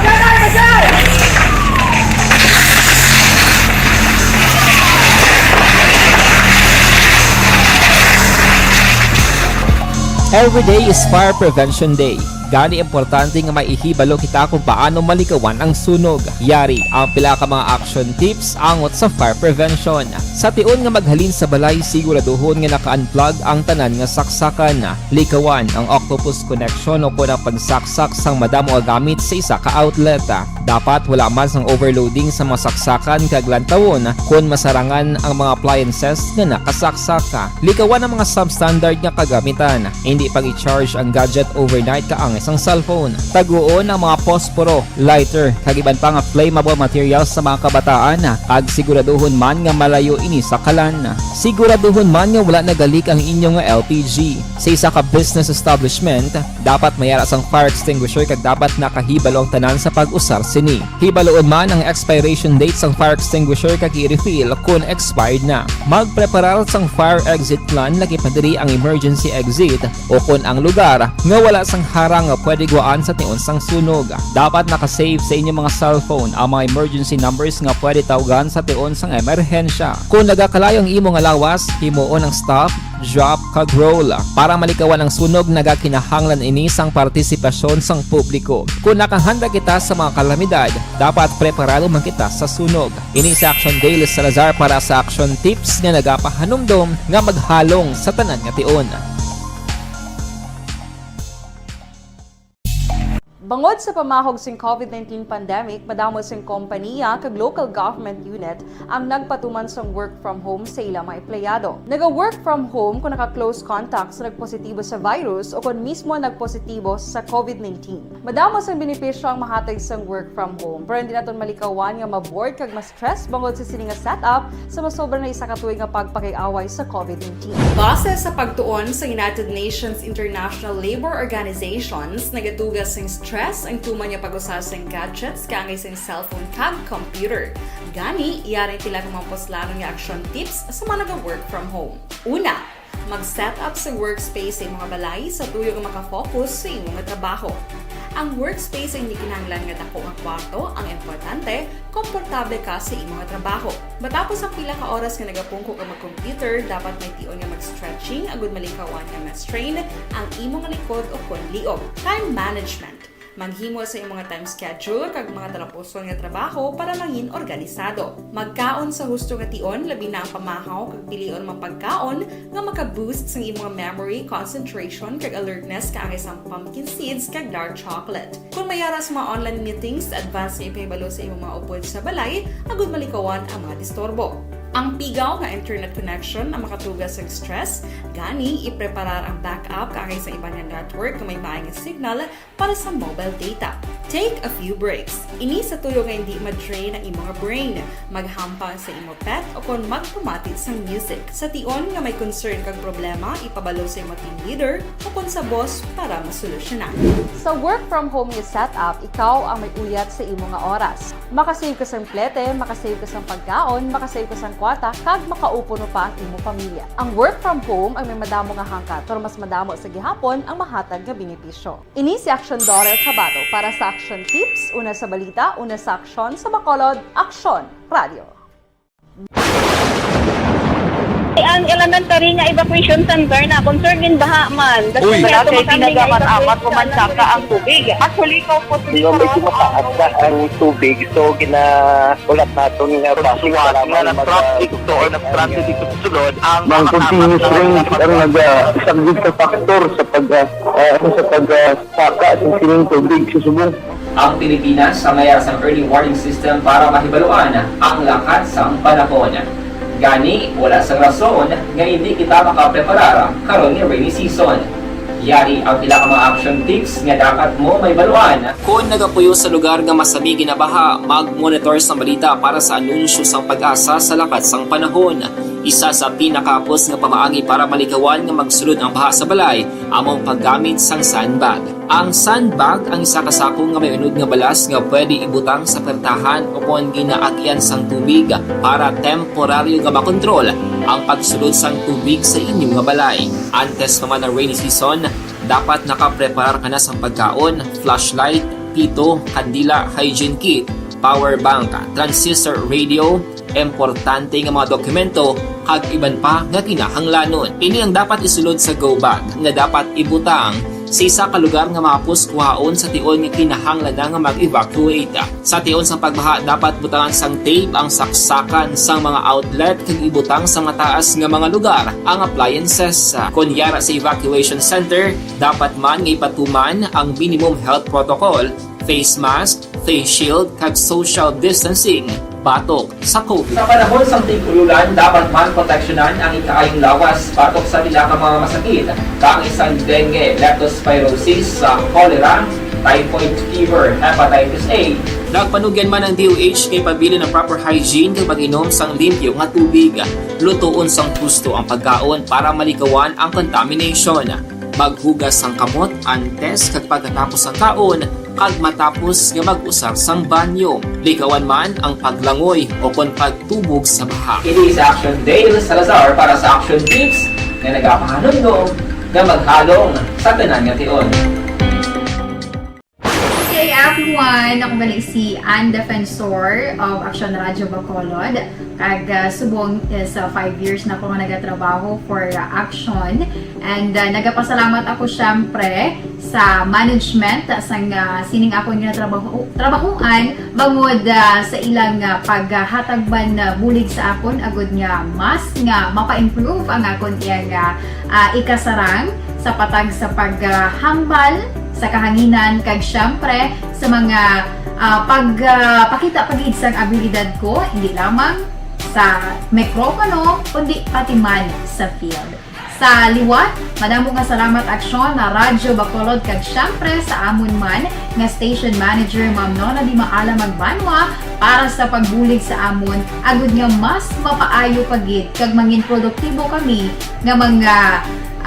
Every day is Fire Prevention Day. Gani, importante nga may ihibalo kita kung paano malikawan ang sunog. Yari ang pila ka mga action tips angot sa fire prevention. Sa tion nga maghalin sa balay, siguraduhon nga naka-unplug ang tanan nga saksakan. Likawan ang octopus connection o kon ang pagsaksak sang madamo nga gamit sa isa ka outlet. Dapat wala man sang overloading sa mga saksakan kag lantawon kon masarangan ang mga appliances nga nakasaksak. Likawan ang mga substandard nga kagamitan. Hindi pag-i-charge ang gadget overnight kaangay sang cellphone. Taguon ang mga posporo, lighter, kag iban pa nga flammable materials sa mga kabataan, kag siguraduhon man nga malayo ini sa kalan. Siguraduhon man nga wala nagalik ang inyo nga L P G. Sa isa ka business establishment, dapat may ara sang fire extinguisher kag dapat nakahibalo ang tanan sa pag-usar sini. Hibaluon man ang expiration date sang fire extinguisher kag i-refill kon expired na. Magpreparar sang fire exit plan, lakip na diri ang emergency exit o kon ang lugar nga wala sang harang nga pwede guwaan sa tion sang sunog. Dapat naka-safe sa inyo mga cellphone ang mga emergency numbers nga pwede tawgan sa tion sang emerhensya. Kon nagakalayo ang imo nga lawas, himuon ang stop, drop, kag roll. Para malikawan ang sunog, nagakinahanglan ini sang partisipasyon sang publiko. Kon nakahanda kita sa mga kalamidad, dapat preparado man kita sa sunog. Ini si Action Dale Salazar para sa Action Tips nga nagapahanumdom nga maghalong sa tanan nga tion. Bangod sa pamahog sing COVID nineteen pandemic, madamo sing kompanya kag local government unit ang nagpatuman sang work from home sa ila mga empleyado. Naga-work from home kon naka-close contact sa nagpositibo sa virus o kon mismo nagpositibo sa COVID nineteen. Madamo sang benepisyo ang mahatag sang work from home, pero hindi naton malikawan nga ma-bored kag ma-stress bangod sa sini nga setup sa masobra na isa ka tuig nga pagpakig-away sa COVID nineteen. Base sa pagtuon sa United Nations International Labour Organizations, nagatuga sing stress ang tuman nga pag-usa sing gadgets kaangay sing cellphone kag computer. Gani, yari pila ka mga puslanon nga action tips sa mga naga-work from home. Una, mag-set up sa workspace sa imong balay sa tuyo nga makafocus sa imo nga trabaho. Ang workspace ay hindi kinahanglan nga dako nga kwarto, ang importante, komportable ka sa imo nga trabaho. Matapos ang pila ka oras nga nagapungko ka mag-computer, dapat may tion nga mag-stretching agud malikawan nga ma-strain ang imo nga likod o kon liog. Time management. Maghimo sa imo nga time schedule kag mga talapuson nga trabaho para mangin organisado. Magkaon sa husto nga tion, labi na ang pamahaw, kag pilion ang mga pagkaon nga maka-boost sang imo nga memory, concentration, kag alertness kaangay sang pumpkin seeds kag dark chocolate. Kon may ara sa mga online meetings, advance nga ipahibalo sa imo mga upod sa balay agud malikawan ang mga disturbo. Ang pigaw nga internet connection ang makatuga sa stress, gani ipreparar ang backup kaangay sa iban nga network nga may maay nga signal para sa mobile data. Take a few breaks. Ini sa tuyo nga hindi ma-drain ang imo nga brain. Maghampang sa imo pet o kon magpamati sang music. Sa tion nga may concern kag problema, ipabalo sa imo team leader o kon sa boss para masolusyonan. Sa work from home nga setup, ikaw ang may uyat sa imo nga oras. Makasave ka sang plete, makasave ka sang pagkaon, makasave ka sang kwarta, kag makaupo pa ang imo pamilya. Ang work from home ang may madamo nga hangkat, pero mas madamo sa gihapon ang mahatag nga benepisyo. Ini si Action Daughter Kabato para sa Action Tips, una sa balita, una sa aksyon, sa Bacolod, Aksyon Radio. Ang elementary nga evacuation center na concern din baha man. Uy. Wala kay tinaga man amat o mansaka ang tubig. Actually, ko po. Medyo mataas na ang tubig, so gina-, ulat naton nga basi nga nag-traffic to or nag-transit dito sa sulod ang mga continuous rains ang nag-, ah, isang big factor sa pag, ah, ah, sa pag, ah, saka sa sining tubig sa subong. Ang Pilipinas ang mayara sang early warning system para mahibaluan ang lakat sang panahon. Gani, wala sang rason nga hindi kita makapreparar karon nga rainy season. Yari ang pila ka mga action tips nga dapat mo mahibaluan. Kon nagapuyo sa lugar nga masami ginabaha, mag-monitor sang balita para sa anunsyo sang PAGASA sa lakat sang panahon. Isa sa pinakahapos nga pamaagi para malikawan nga magsulod ang baha sa balay amo ang paggamit sang sandbag. Ang sandbag ang isa ka sako nga may unod nga balas nga pwede ibutang sa pertahan o kon ginaagian sang tubig para temporaryo nga makontrol ang pagsulod sang tubig sa inyo nga balay. Antes pa man ang rainy season, dapat nakapreparar ka na sang pagkaon, flashlight, pito, kandila, hygiene kit, power bank, transistor radio, importante nga mga dokumento, kag iban pa nga kinahanglanon. Ini ang dapat isulod sa go bag nga dapat ibutang sa isa ka lugar nga mahapos kuhaon sa tion nga kinahanglan na nga mag-evacuate. Sa tion sang pagbaha, dapat butangan sang tape ang saksakan sang mga outlet kag ibutang sa mataas nga mga lugar ang appliances. Kon yara sa evacuation center, dapat man nga ipatuman ang minimum health protocol, face mask, face shield, kag social distancing batok sa COVID. Sa panahon sang tig-ulan, dapat man proteksyonan ang ikaayong lawas batok sa pila ka mga masakit, kaangay sang dengue, leptospirosis, sa cholera, typhoid fever, hepatitis A. Nagpanugyan man ang D O H kay pabilin ang proper hygiene kag pag-inom sang limpyo nga tubig, lutoon sang husto ang pagkaon para malikawan ang contamination. Maghugas sang kamot antes kag pagkatapos sang kaon, kag matapos nga mag-usar sang banyo. Likawan man ang paglangoy o kon pagtubog sa baha. Ini si Action Dale Salazar para sa Action Tips nga nagapahanumdom nga maghalong sa tanan nga tion. Hey everyone! Ako gali si Ann Defensor of Action Radio Bacolod. Kag, ah, subong is, ah, five years na ako nga nagatrabaho for, ah, Action. And, ah, nagapasalamat ako, syempre, sa management, ah, sang, ah, sining akon nga trabaho, trabahoan, bangod, ah, sa ilang, ah, paghatag man, ah, bulig sa akon, agud nga mas nga mapa-improve ang akon iyang, ah, ah, ikasarang sa patag sa paghambal sa kahanginan, kag syempre sa mga, ah, pag, ah, pakita pa gid sang abilidad ko, hindi lamang sa mikropono, kundi pati man sa field. Sa liwat, madamo nga salamat, Aksyon, na Radyo Bacolod, kag syempre sa amon man nga station manager, Ma'am Nona Di Maala Magbanwa, para sa pagbulig sa amon, agud nga mas mapaayo pa gid kag mangin produktibo kami nga mga,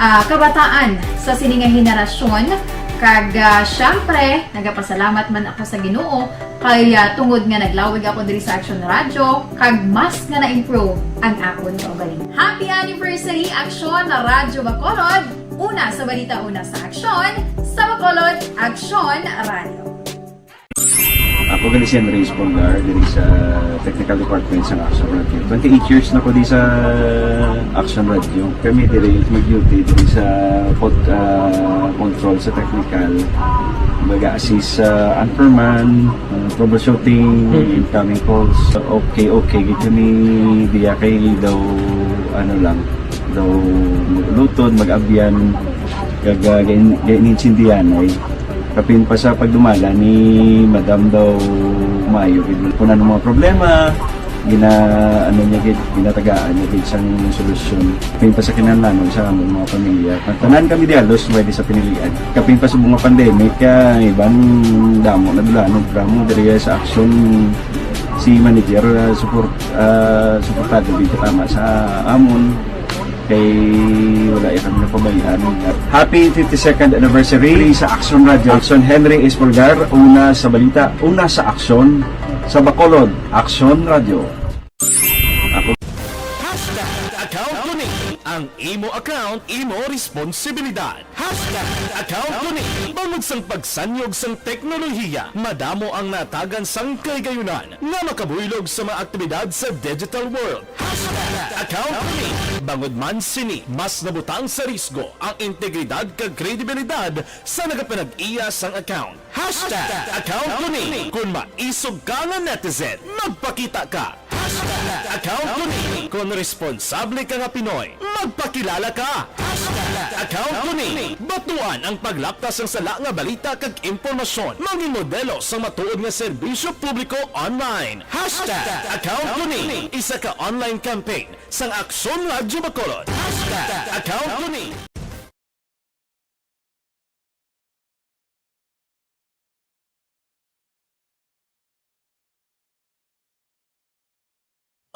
ah, kabataan sa sini nga henerasyon. Kag, ah, syempre, nagapasalamat man ako sa Ginoo kay, ah, tungod nga naglawig ako diri sa Action Radio, kag mas nga na-improve ang akon kaugalingon. Happy anniversary, Aksyon na Radyo Bacolod! Una sa balita, una sa aksyon, sa Bacolod, Aksyon Radio. Ako gali si Henry Espolgar, diri sa technical department sa Action Radio. Twenty-eight years na ko di sa Action Radio. Kami diri mag-duty diri sa pod-, ah, control sa technical. Mag-assist sa anchorman, ah, troubleshooting, Mm. incoming calls. Okay, okay. Gid kami diya kay daw, ano lang, daw mag-ulutod, mag-abyan, kag, ah, gain-, gain-insindihan ay. Kapin pa sa pagdumala ni Madam daw maayo gid. Kung ano mga problema, gina-, ano niya gid, ginatagaan niya gid sang solusyon. Kapin pa sa kinahanglanon sa among mga pamilya. Ang tanan kami di halos may di sa pinilian. Kapin pa sa mga pandemic, ah, iban damo na dulanog, damo diri sa aksyon si manager, ah, support, ah, suportado gid katama sa amon. Kay wala ya kami napabayaan. Happy fifty-second anniversary sa Action Radio. Action Henry Espolgar, una sa balita, una sa aksyon, sa Bacolod, Action Radio. Ako. Hashtag account ko ni. Ang imo account, imo responsibilidad. Hashtag account ko ni. Bangod sang pagsanyog sang teknolohiya, madamo ang natagan sang kahigayunan nga makabuylog sa mga aktibidad sa digital world. Hashtag account ko ni. Bangod man sini, mas nabutang sa risgo ang integridad kag kredibilidad sa nagapanag-iya sang account. Hashtag account ko ni. Kung maisog ka nga netizen, magpakita ka. Hashtag account ko ni. Kung responsable ka nga Pinoy, magpakilala ka. Hashtag account ko ni. Batuan ang paglapta sang sala nga balita kag impormasyon. Mangin modelo sang matuod nga serbisyo publiko online. Hashtag account ko ni. Isa ka online campaign sang Aksyon Radyo Bacolod. Hashtag account ko ni.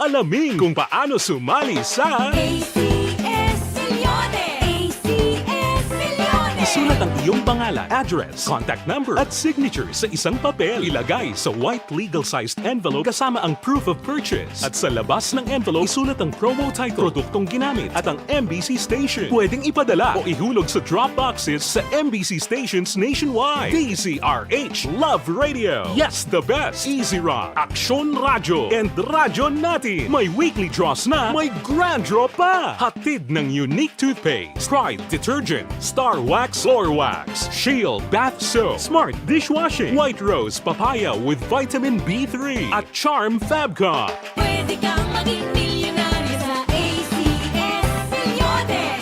Alamin kung paano sumali sa A C S Milyones. A C S Milyones. Isulat ang iyong pangalan, address, contact number, at signature sa isang papel. Ilagay sa white legal-sized envelope kasama ang proof of purchase. At sa labas ng envelope, isulat ang promo title, produktong ginamit, at ang M B C station. Pwedeng ipadala o ihulog sa drop boxes sa M B C stations nationwide. D Z R H Love Radio. Yes, the best. Easy Rock, Aksyon Radyo, and Radyo Natin. May weekly draws na, may grand draw pa. Hatid ng Unique Toothpaste, Pride Detergent, Star Wax Floor Wax, Shield Bath Soap, Smart Dishwashing, White Rose Papaya with Vitamin B three, at Charm Fabcon. Pwede kang maging milyonaryo sa A C S Milyones.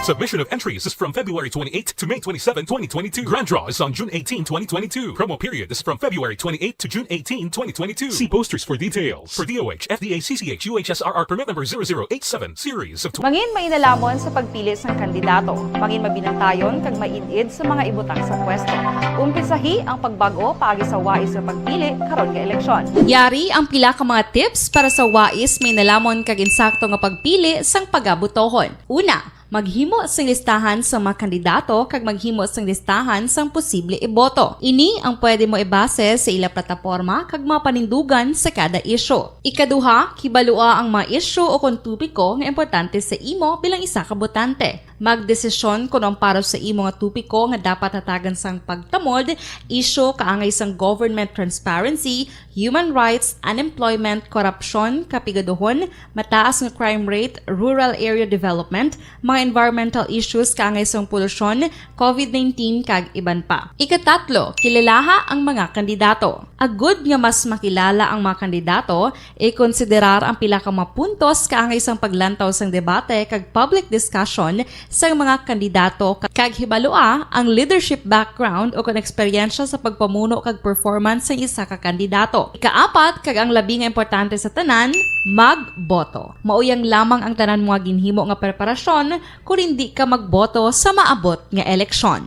Submission of entries is from February twenty-eight to May twenty-seven, twenty twenty-two. Grand draw is on June eighteen, twenty twenty-two. Promo period is from February twenty-eight to June eighteen, twenty twenty-two. See posters for details. For D O H, F D A, C C H, U H S R R permit number zero zero eight seven, series of tw- Mangin mainalhamon sa pagpili sang kandidato. Mangin mabinantayon kag maid-id sa mga ibutang sa pwesto. Umpisahi ang pagbag-o paagi sa wais nga pagpili karon nga eleksyon. Yari ang pila ka mga tips para sa wais, mainalhamon kag insakto nga pagpili sang pagabotohon. Una, maghimo sing listahan sa mga kandidato kag maghimo sing listahan sang posible iboto. Ini ang pwede mo ibase sa ila plataporma kag mga panindugan sa kada isyu. Ikaduha, kibalua ang mga isyu o kon topiko nga importante sa imo bilang isa ka botante. Magdesisyon kon ang para sa imo nga topiko nga dapat hatagan sang pagtamod, isyu kaangay sang government transparency, human rights, unemployment, korupsyon, kapigaduhon, mataas nga crime rate, rural area development, mga environmental issues kaangay sang polusyon, covid nineteen, kag iban pa. Ikatatlo, kilalaha ang mga kandidato. Agud nga mas makilala ang mga kandidato, ikonsiderar ang pila ka mga puntos kaangay sang paglantaw sang debate kag public discussion sang mga kandidato, kag hibalua ang leadership background o kon eksperyensya sa pagpamuno kag performance sang isa ka kandidato. Ikaapat, kag ang labi nga importante sa tanan, magboto. Mauyang lamang ang tanan mo nga ginhimo nga preparasyon kon indi ka magboto sa maabot nga eleksyon.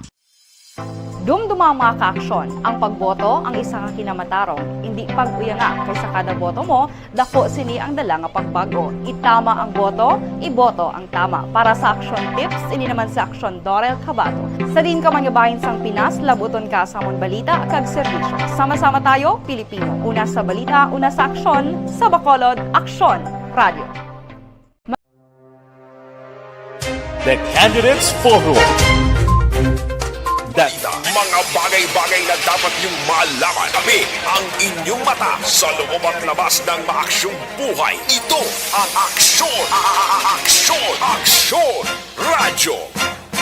Dumduma ang mga kaaksyon. Ang pagboto ang isa ka kinamatarong. Indi pag-uyanga, kay sa kada boto mo, dako sini ang dala nga pagbag-o. Itama ang boto, iboto ang tama. Para sa Aksyon Tips, ini naman si Aksyon Dorel Cabato. Sa diin ka man nga bahin sang Pinas, labuton ka sa amon balita kag serbisyo. Sama-sama tayo, Pilipino. Una sa balita, una sa aksyon, sa Bacolod, Aksyon Radio. The Candidates Forum. That mga bagay-bagay na dapat niyong malaman. Kami ang inyong mata sa loob at labas ng maaksyong buhay. Ito ang aksyon, a-, a-, a-, aksyon, aksyon, radyo.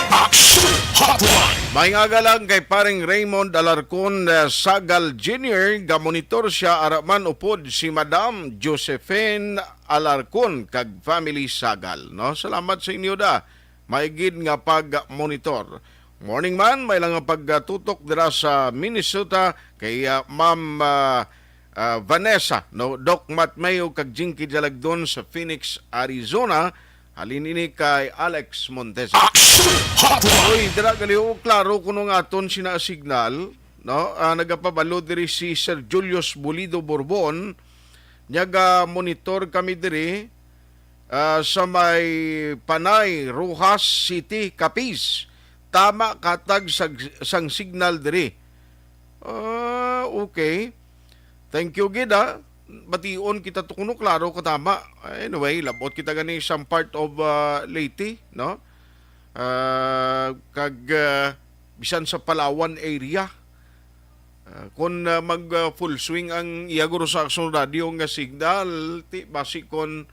Aksyon Hotline. May nga lang kay paring Raymond Alarcon, eh, Sagal Junior, gamonitor siya ara man upod si Madam Josephine Alarcon kag family Sagal, no? Salamat sa inyo da. Maigid nga pag-monitor. Morning man, may lang nga pagtutok dira sa Minnesota kay, ah, Ma'am, ah, ah, Vanessa, no? Doc Matt Mayo kag Jinky Jalagdon sa Phoenix, Arizona. Halin ini kay Alex Montesa. Action Hotline. Oy, dira gali, o, klaro kuno nga aton sina signal, no? Ah, nagapabalo diri si Sir Julius Bulido Borbon. Nyaga monitor kami diri, ah, sa may Panay, Roxas City, Capiz. Tama katag sa, sang signal diri. Ah, okay. Thank you gid, ah. bation kita to kuno klaro ka tama. Anyway, labot kita gani sa part of, ah, Leyte, no? Ah, kag, ah, bisan sa Palawan area. Ah, kung, ah, mag, ah, full swing ang iya guro sa Aksyon Radio nga signal, ti basi kon,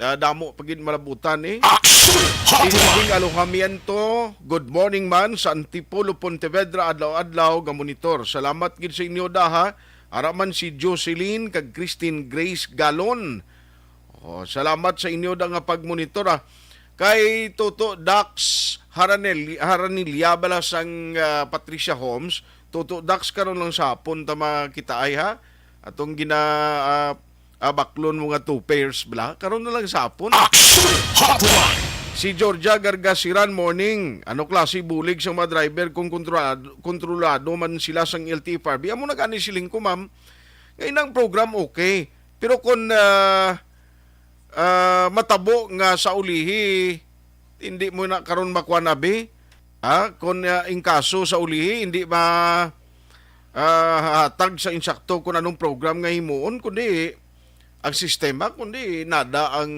ah, damo pa gid malabutan, eh. Aksyon Hotline! Ding Alojamiento, good morning man sa Antipolo, Pontevedra, adlaw-adlaw nga monitor. Salamat gid sa inyo da, ha. Ara man si Jocelyn kag Christine Grace Galon. Oh, salamat sa inyo da nga pagmonitor, ah. Kay Toto Dax Haranel-, Haranilla bala sang, ah, Patricia Homes. Toto Dax, karon lang sa hapon ta makita ay, ha. Atong gina, ah, ah, baklon mo nga two pairs bala. Karon na lang sa hapon. Action Hotline! Si Georgia Gargasiran, morning. Ano klase bulig sa mga driver kung kontrolado, kontrolado man sila sang L T F R B? Amo na gani siling ko, ma'am. Nga inang program okay. Pero kung, ah, ah, matabo nga sa ulihi, hindi mo na karon makuha na, be. Ha? Kung, ah, in kaso sa ulihi, hindi ma, ah, hatag sa insakto kung anong program nga himuon, kundi ang sistema, kundi nada ang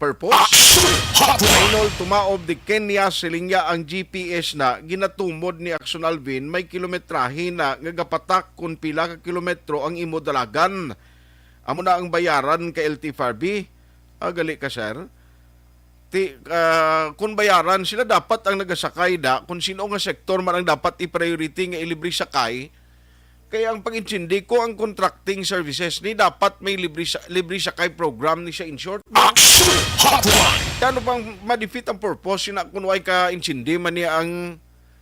purpose. Action Hotline! Reynold Tumaob de Kenya, siling niya ang G P S na ginatumod ni Action Alvin, may kilometrahe na nga gapatak kung pila ka kilometro ang imo dalagan. Amo na ang bayaran ka L T F R B. Ah, gali ka, sir. Ti, ah, kung bayaran sila, dapat ang nagasakay da, kung sino nga sektor man ang dapat i-priority nga ilibre sakay, kaya ang pag-intindi ko, ang contracting services ni dapat may libre sa, libre sakay program ni siya, in short, no? Action Hotline! Kano bang ma-defeat ang purpose yun na kung way ka intindi man niya ang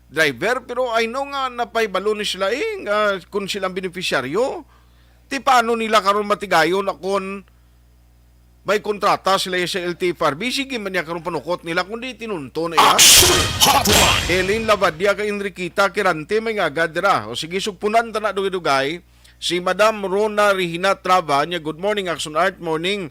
driver? Pero I know nga napahibalo ni sila, eh, nga kung silang beneficiaryo, ti paano nila karon matigayon na kung may kontrata sila sa L T F R B? Sige man niya karon panukot nila, kundi tinunto na iya. Action Hotline! Elaine Lavadia kay Enriqueta Quirante may ngagad dira. O sige, sugpunan ta na dugay-dugay. Si Madam Rona Regina Trava niya, good morning, Action Art, morning.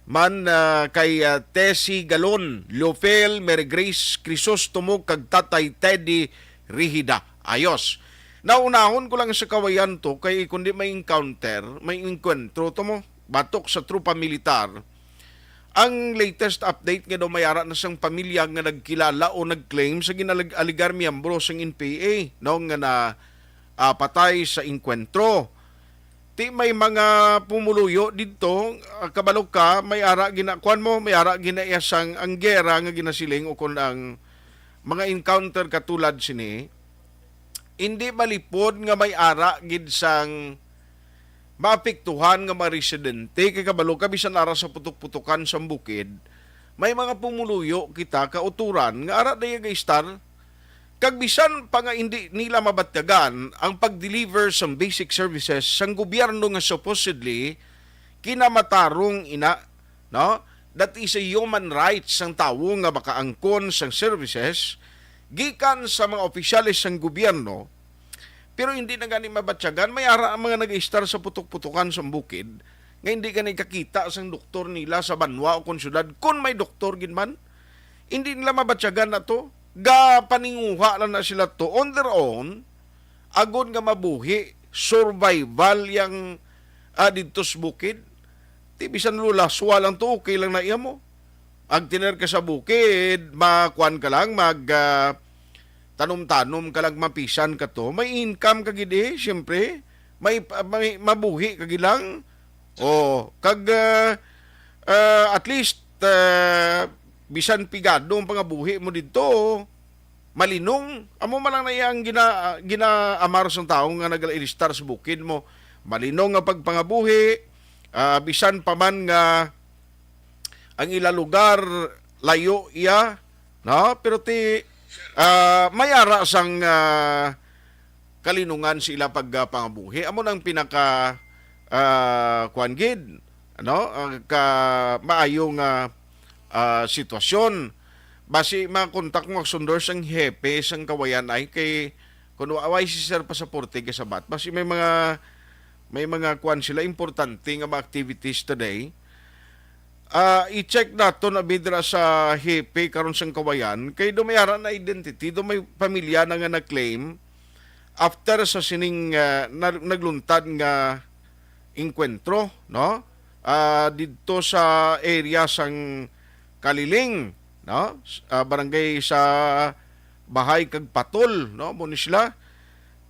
Man, ah, kay, ah, Tessie Galon, Lofel, Mary Grace Crisostomo, kag Tatay Teddy Rihida. Ayos. Naunahon ko lang sa kawayan to, kay kundi may encounter, may engkwentro to mo, batok sa tropa militar. Ang latest update nga daw may ara na sang pamilya nga nagkilala o nag-claim sa ginalag-, alegar miyembro sang N P A, no, nga na, ah, patay sa engkwentro. Ti may mga pumuluyo didto, ah, kabalo ka, may ara gina-, kuwan mo, may ara gina-, iya sang ang gera nga ginasiling o kon ang mga encounter katulad sini, hindi malipod nga may ara gid sang maapektuhan nga mga residente, kay kabalo ka, bisan ara sa putok-putokan sang bukid, may mga pumuluyo kita kauturan nga ara daya ga-istar, kag bisan pa nga hindi nila mabatyagan ang pag-deliver sang basic services sang gobyerno nga supposedly kinamatarong ina, no? That is a human right sang tawo nga makaangkon sang services gikan sa mga opisyales sang gobyerno, pero hindi na gani mabatyagan. May ara ang mga nag-istar sa putok-putokan sang bukid nga hindi gani kakita sang doktor nila sa banwa o kon syudad, kon may doktor gid man. Hindi nila mabatyagan na to. Gapaninguha lang na sila to on their own, agod nga mabuhi, survival yang, ah, didto sa bukid. Ti bisan lulaswa lang to, okay lang na iya mo. Agtiner ka sa bukid, makuan ka lang, mag, ah, tanom-tanom ka lang, mapisan ka to. May income ka gid, eh, siyempre. May, may mabuhi ka gid lang. Oh, kag, ah, ah, at least, ah, bisan pigado ang pangabuhi mo didto, malinong. Amo man lang na iya ang gina-, ginaamar sang tawo nga nagaistar sa bukid mo. Malinong nga pagpangabuhi, ah, bisan pa man nga ang ila lugar layo iya, no? Pero ti, ah, may ara sang, ah, kalinungan sa ila pag, ah, pangabuhi. Amo nang pinaka, ah, kuwan gid, ano, ah, ka maayo nga, ah, sitwasyon. Basi makontak mo, Aksyon Dor, sang hepe sang Kawayan ay kay kun wa-, way si Sir pasaporte kay Sabat. Basi may mga, may mga kuwan sila, importante nga mga activities today. Ah, i-check naton abi dira sa hepe karon sang Kawayan, kay do may ara na identity, do may pamilya na nga na-claim after sa sining, ah, na-, nagluntad nga, engkwentro, no? Ah, didto sa area sang Kaliling, no? S-, ah, barangay sa Bahay kag Patol, no? Mo ni sila.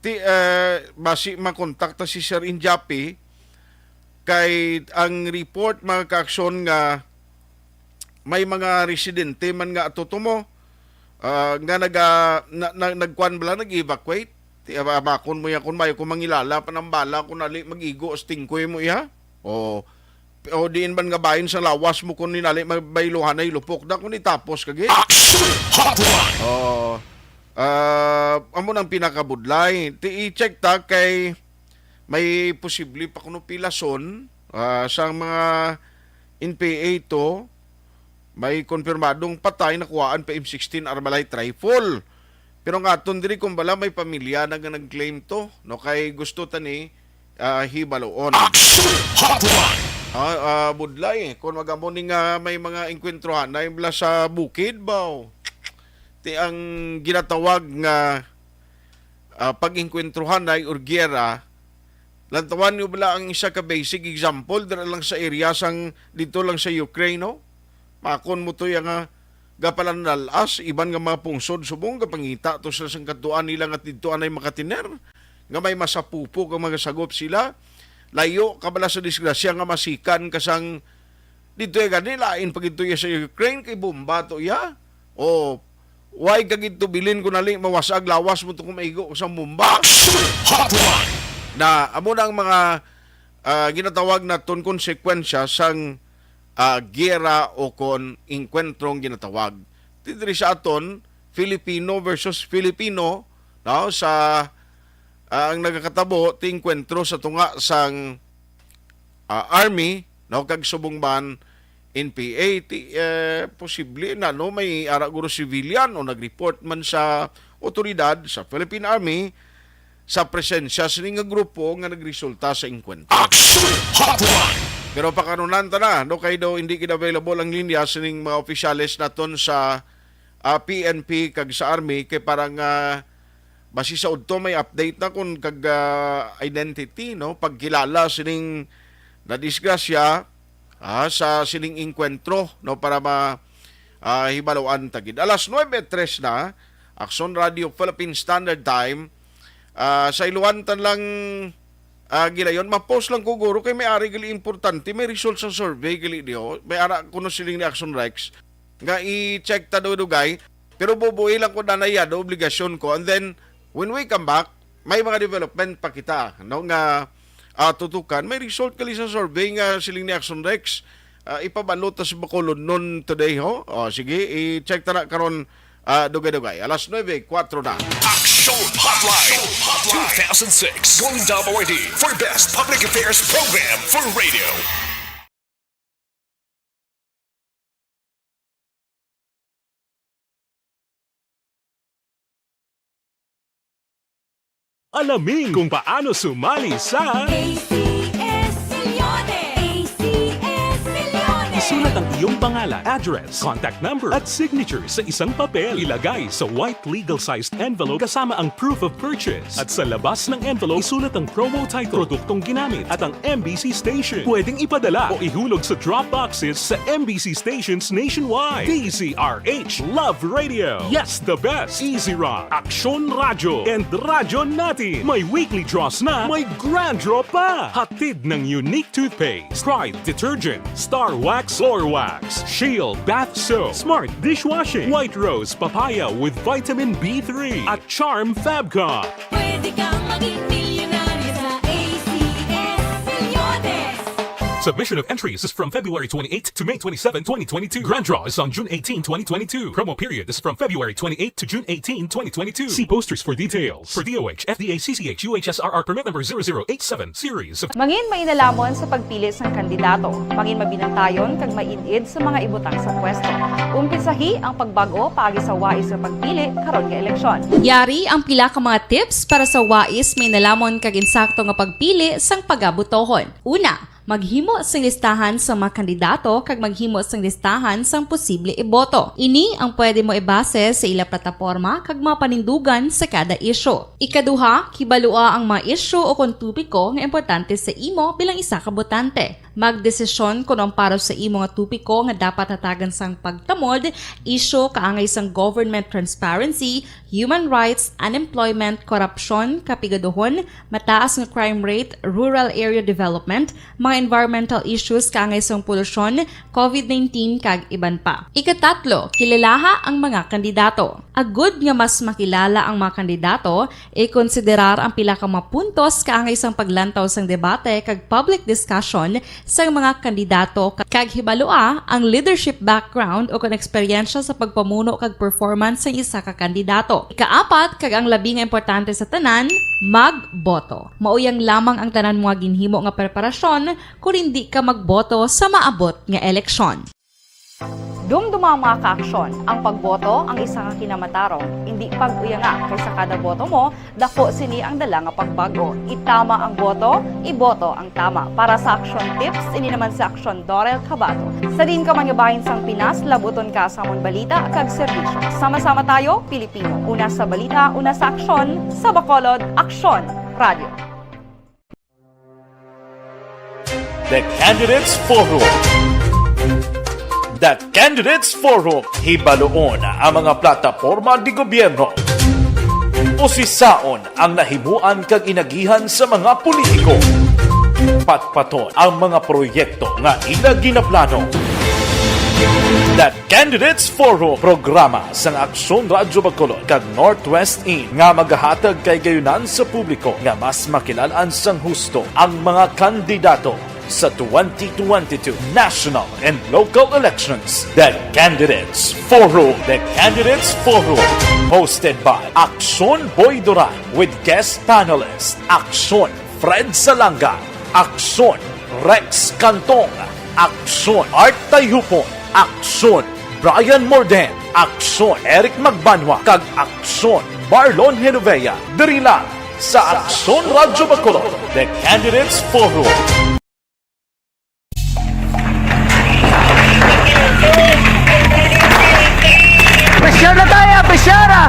Ti, eh, basi makontakta si Sir Injapi kay ang report, mga kaaksyon, nga may mga residente man nga atutumo, ah, nga naga-, na, na, nagkuan bala, nag-evacuate. Ti, aba, bakon mo yan, kung mayo ko mangilala, panambala ko nali, mag-igo, stingkoy mo iya. O, o diin man nga bahin sa lawas mo, kung ninali, magbayluhan ay lupok na, kung itapos kagi. Action Hotline! O, ah, amo nang pinakabudlay. Ti, i-check ta kay may posible pa kuno pilason, ah, sa mga N P A to, may konfirmadong patay, nakuhaan pa M sixteen Armalite rifle. Pero nga aton diri, kung bala may pamilya na nga nag-claim to, no, kay gusto ta ni, ah, hibaluon. Action Hotline! Ah, ah, budlay, kung magamo ni nga may mga engkwentrohan na bala sa bukid, baw. Ti ang ginatawag nga, ah, pag-engkwentrohan na or giyera, lantawan niyo bala ang isa ka basic example dira lang sa area sang dito lang sa Ukraine, no? Makon mo to yang, ah, gapalan lalas, iban nga mga pungsod subong gapangita to sa sang kadtuan nila nga didto anay makatiner, nga may masapupok ang mga sagop sila. Layo ka bala sa disgrasya nga masikan ka sang didto ya gani, lain pa gid to ya sa Ukraine, kay bomba to ya. O, why ka gid to bilin kung nali mawasag lawas mo to kung maigo ka sa bomba? Action Hotline! Na, amo na ang mga, ah, ginatawag naton konsekwensya sang, ah, giyera o kon engkwentrong ginatawag. Ti diri sa aton, Filipino versus Filipino, no, sa, ah, ang nagakatabo ti engkwentro sa tunga sang, ah, army, no, kag subong man N P A, ti, eh, posible na, no, may ara guro civilian o nag-report man sa otoridad sa Philippine Army sa presensya sini nga grupo nga nagresulta sa engkwentro. Action Hotline! Pero pakanunan ta na, no, kay daw hindi gid available ang linya sining mga opisyales naton sa, ah, P N P kag sa Army, kay para nga basi sa udto may update na kun kag, ah, identity, no, pagkilala sining nadisgrasya, ah, sa sining engkwentro, no, para ma, ah, hibaluan ta gid. Alas nuebe tres na, Aksyon Radio Philippine Standard Time. Ah, sa iluan ta lang, ah, gilayon, ma-post lang ko, guro, kay may ari gali importante, may result sa survey gali diho. May ara kuno siling ni Action Rex nga i-check ta dugay-dugay. Pero bubuhi lang ko na naya do obligasyon ko. And then, when we come back, may mga development pa kita, no, nga, ah, tutukan. May result gali sa survey nga siling ni Action Rex, ah, ipabalo ta sa Bacolod noon today, ho. O, sige, i-check ta na karon, ah, dugay-dugay. Alas nuebe, kuwatro na. Action Hotline two thousand six Golden Dove Awardee for Best Public Affairs Program for Radio. Alamin kung paano sumali sa A C S Milyones! A C S Milyones! Isulat ang iyong pangalan, address, contact number, at signature sa isang papel. Ilagay sa white legal-sized envelope kasama ang proof of purchase. At sa labas ng envelope, isulat ang promo title, produktong ginamit, at ang M B C station. Pwedeng ipadala o ihulog sa drop boxes sa M B C stations nationwide. D Z R H, Love Radio. Yes, the best. Easy Rock, Aksyon Radyo, and Radyo Natin. May weekly draws na, may grand draw pa. Hatid ng Unique Toothpaste, Pride Detergent, Star Wax Floor Wax, Shield Bath Soap, Smart Dishwashing, White Rose Papaya with Vitamin B three, at Charm Fab Cup. Pwede kang maging milyonaryo sa A C S Milyones. Submission of entries is from February twenty-eighth to May twenty-seven, twenty twenty-two. Grand draw is on June eighteen, twenty twenty-two. Promo period is from February twenty-eighth to June eighteen, twenty twenty-two. See posters for details. For D O H, F D A, C C H, U H S R R permit number zero zero eight seven series of Mangin mainalamon sa pagpili sang kandidato. Mangin mabinantayon kag maid-id sa mga ibutang sa pwesto. Umpisahi ang pagbag-o paagi sa wais nga pagpili karon nga eleksyon. Yari ang pila ka mga tips para sa wais, mainalamon kag insakto nga pagpili sang pagabutohon. Una, Maghimo sing listahan sang mga kandidato kag maghimo sing listahan sang posible iboto. Ini ang pwede mo ibase sa ila plataporma kag mga panindugan sa kada isyu. Ikaduha, kibalua ang mga isyu o kon topiko nga importante sa imo bilang isa ka botante. Magdesisyon kon ang para sa imo nga topiko nga dapat hatagan sang pagtamod, isyu kaangay sang government transparency, human rights, unemployment, korupsyon, kapigaduhon, mataas nga crime rate, rural area development, mga environmental issues kaangay sang polusyon, covid nineteen, kag iban pa. Ikatatlo, kilalaha ang mga kandidato. Agud nga mas makilala ang mga kandidato, ikonsiderar ang pila ka mga puntos kaangay sang paglantaw sang debate kag public discussion sang mga kandidato, kag hibalua ang leadership background o kon eksperyensya sa pagpamuno kag performance sang isa ka kandidato. Ikaapat, kag ang labi nga importante sa tanan, magboto. Mao yang lamang ang tanan mo nga ginhimo nga preparasyon kon indi ka magboto sa maabot nga eleksyon. Dumduma, mga ka-aksyon, ang pagboto ang isa ka kinamatarong. Indi pag-uyanga, kay sa kada boto mo, dako sini ang dala nga pagbag-o. Itama ang boto, iboto ang tama. Para sa Aksyon Tips, ini naman si Aksyon Dorel Cabato. Sa diin ka man nga bahin sang Pinas, labuton ka sa amon balita kag serbisyo. Sama-sama tayo, Pilipino. Una sa balita, una sa aksyon, sa Bacolod, Aksyon Radio. The Candidates Forum. The Candidates Forum, hibaluon ang mga plataporma di gobyerno. Usisaon ang nahimuan kag inagihan sa mga politiko. Patpaton ang mga proyekto nga ila ginaplano. The Candidates Forum, programa sang Aksyon Radyo Bacolod kag Northwest In nga magahatag kahigayonan sa publiko nga mas makilal-an sang husto ang mga kandidato sa twenty twenty-two national and local elections. The Candidates Forum. The Candidates Forum, hosted by Aksyon Boy Duran with guest panelist Aksyon Fred Salanga, Aksyon Rex Cantong, Aksyon Art Tayhupon, Aksyon Brian Morden, Aksyon Eric Magbanwa, kag Aksyon Marlon Genovea. Diri lang sa Aksyon Radyo Bacolod, The Candidates Forum. Pressure na tayo, pressure na!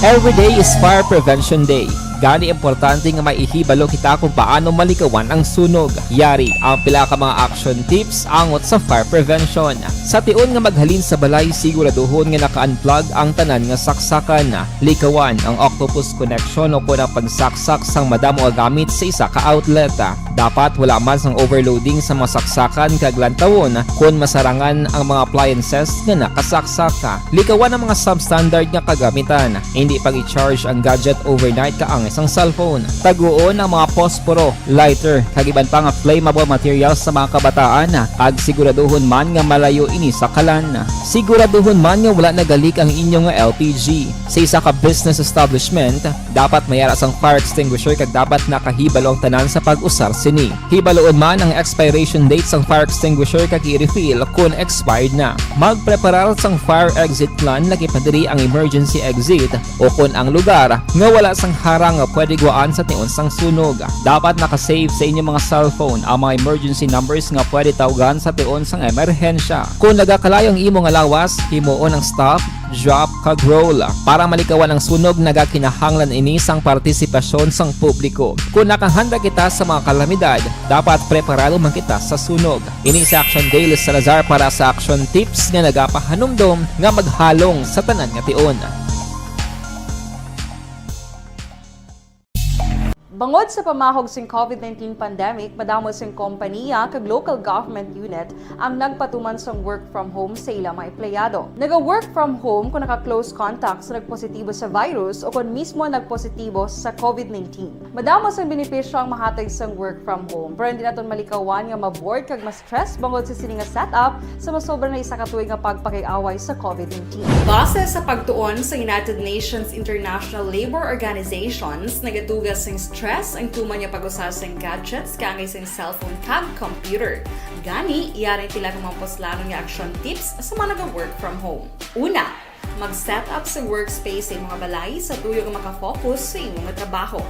Every day is Fire Prevention Day. Gani, importante nga may ihibalo kita kung paano malikawan ang sunog. Yari ang pila ka mga action tips angot sa fire prevention. Sa tion nga maghalin sa balay, siguraduhon nga naka-unplug ang tanan nga saksakan. Likawan ang octopus connection o kon ang pagsaksak sang madamo nga gamit sa isa ka outlet. Dapat wala man sang overloading sa mga saksakan kag lantawon kon masarangan ang mga appliances nga nakasaksak. Likawan ang mga substandard nga kagamitan. Hindi pag-i-charge ang gadget overnight kaangay sang cellphone. Taguon ang mga posporo, lighter, kag iban pa nga flammable materials sa mga kabataan, kag siguraduhon man nga malayo ini sa kalan. Siguraduhon man nga wala nagalik ang inyo nga L P G. Sa isa ka business establishment, dapat may ara sang fire extinguisher kag dapat nakahibalo ang tanan sa pag-usar sini. Hibaluon man ang expiration date sang fire extinguisher kag i-refill kon expired na. Magpreparar sang fire exit plan, laki pa diri ang emergency exit o kon ang lugar nga wala sang harang nga pwede gwaan sa tion sang sunog. Dapat naka-save sa inyo mga cellphone ang mga emergency numbers nga pwede tawgan sa tion sang emerhensya. Kon nagakalayo ang imo nga lawas, himuon ang stop, drop, kag roll. Para malikawan ang sunog, nagakinahanglan ini sang partisipasyon sang publiko. Kon nakahanda kita sa mga kalamidad, dapat preparado man kita sa sunog. Ini si Action Dale Salazar para sa Action Tips nga nagapahanumdom nga maghalong sa tanan nga tion. Bangod sa pamahog sing covid nineteen pandemic, madamo sing kompaniya kag local government unit ang nagpatuman sang work from home sa ila mga empleyado. Naga-work from home kung naka-close contact sa nagpositibo sa virus o kon mismo nagpositibo sa covid nineteen. Madamo sang benepisyo ang mahatag sang work from home, pero hindi naton malikawan nga ma-bored kag ma-stress bangod sa sini nga setup sa masobra na isa ka tuig nga pagpakig-away sa covid nineteen. Base sa pagtuon sa United Nations International Labour Organizations, nagadugang sing stress ang tuman nga pag-usar sang gadgets kaangay sang cellphone kag computer. Gani, yari ang pila ka mga puslanon nga action tips sa mga naga-work from home. Una, mag-set up sa workspace sa imong balay sa tuyo nga makafocus sa imong trabaho.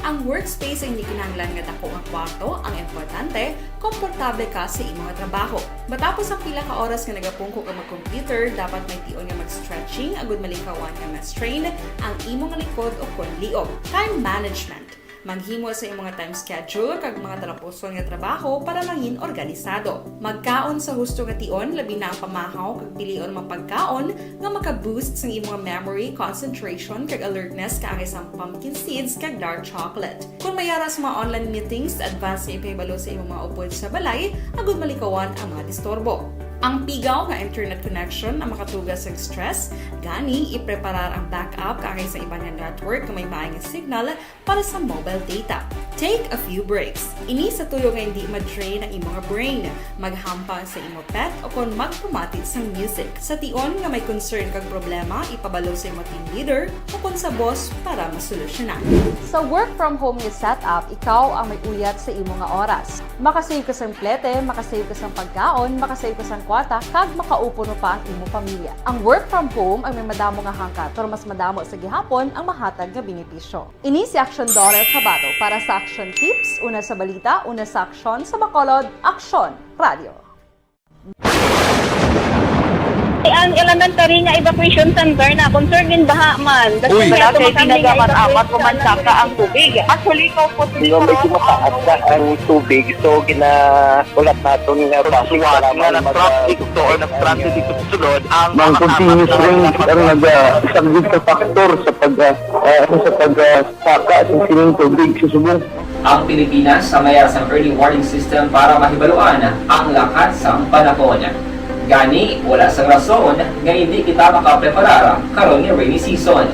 Ang workspace ay hindi kinahanglan nga dako nga kwarto ang importante, komportable ka sa imo nga trabaho. Matapos ang pila ka oras nga nagapungko ka mag-computer, dapat may tion nga mag-stretching agud malikawan nga ma-strain ang imo nga likod o kon liog. Time management. Maghimo sa imo nga time schedule kag mga talapuson nga trabaho para mangin organisado. Magkaon sa husto nga tion, labi na ang pamahaw kag pilion mga pagkaon nga maka-boost sang imo nga memory, concentration, kag alertness kaangay sang pumpkin seeds kag dark chocolate. Kon may ara sa mga online meetings, advance nga ipahibalo sa imong mga upod sa balay agud malikawan ang mga disturbo. Ang pigaw nga internet connection ang makatuga sang stress, gani ipreparar ang backup kaangay sa iban nga network nga may maay nga signal para sa mobile data. Take a few breaks. Ini sa tuyo nga hindi ma-drain ang imo nga brain. Maghampang sa imo pet o kon magpamati sang music. Sa tion nga may concern kag problema, ipabalo sa imo team leader o kon sa boss para masolusyonan. Sa work from home nga setup, ikaw ang may uyat sa imo nga oras. Makasave ka sang plete, makasave ka sang pagkaon, makasave ka sang kwarta, kag makaupuno pa ang imo pamilya. Ang work from home ang may madamo nga hangkat, pero mas madamo sa gihapon ang mahatag nga benepisyo. Ini si Aksyon Dorel Cabato para sa Aksyon Tips, una sa balita, una sa aksyon, sa Bacolod, Aksyon Radio. Ang elementary nga evacuation center na concern gin baha man. Uy. Wala kay tinaga man amat ko man saka ang tubig. Actually, ikaw po. Di ba, medyo mataas na ang tubig, so ginahulat naton nga flash flood nga nag-traffic to or nag-transit dito sa sulod ang mga continuous rain ang nag-, ah, isa gid sa factor sa pag, ah, ah, sa pag, ah, saka sa sining tubig sa subong. Ang Pilipinas sa mayar sang early warning system para mahibaluan ang lakat sang panahon. Gani, wala sang rason nga hindi kita makapreparar karon nga rainy season.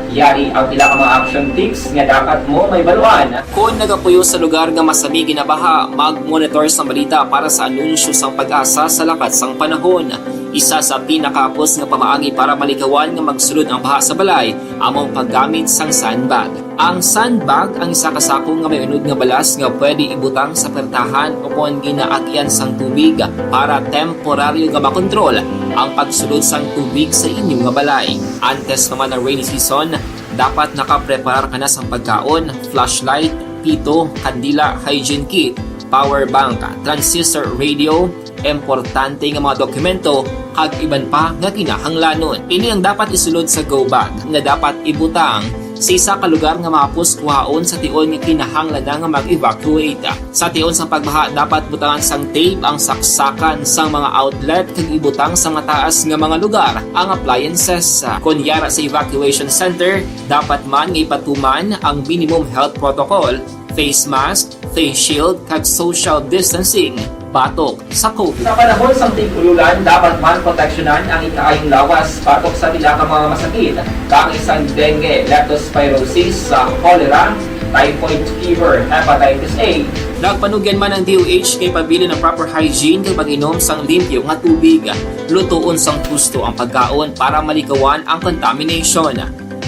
Yari ang pila ka mga action tips nga dapat mo mahibaluan. Kon nagapuyo sa lugar nga masami ginabaha, mag-monitor sa balita para sa anunsyo sang PAGASA sa lakat sang panahon. Isa sa pinakahapos nga pamaagi para malikawan nga magsulod ang baha sa balay amo ang paggamit sang sandbag. Ang sandbag ang isa ka sako nga may unod nga balas nga pwede ibutang sa pertahan o kon ginaagian sang tubig para temporaryo nga makontrol ang pagsulod sang tubig sa inyo nga balay. Antes pa man ang rainy season, dapat nakapreparar ka na sang pagkaon, flashlight, pito, kandila, hygiene kit, power bank, transistor radio, importante nga mga dokumento, kag iban pa nga kinahanglanon. Ini ang dapat isulod sa go bag nga dapat ibutang sa isa ka lugar nga mahapos kuhaon sa tion nga kinahanglan na nga mag-evacuate. Sa tion sang pagbaha, dapat butangan sang tape ang saksakan sang mga outlet kag ibutang sa mataas nga mga lugar ang appliances. Kon yara sa evacuation center, dapat man nga ipatuman ang minimum health protocol, face mask, face shield, kag social distancing batok sa COVID. Sa panahon sang tig-ululan, dapat man proteksyonan ang ikaayong lawas batok sa pila ka mga masakit, kaangay sang dengue, leptospirosis, sa cholera, typhoid fever, hepatitis A. Nagpanugyan man ang D O H nga ipabilin ang proper hygiene kag pag-inom sang limpyo nga tubig. Lutoon sang husto ang pagkaon para malikawan ang contamination.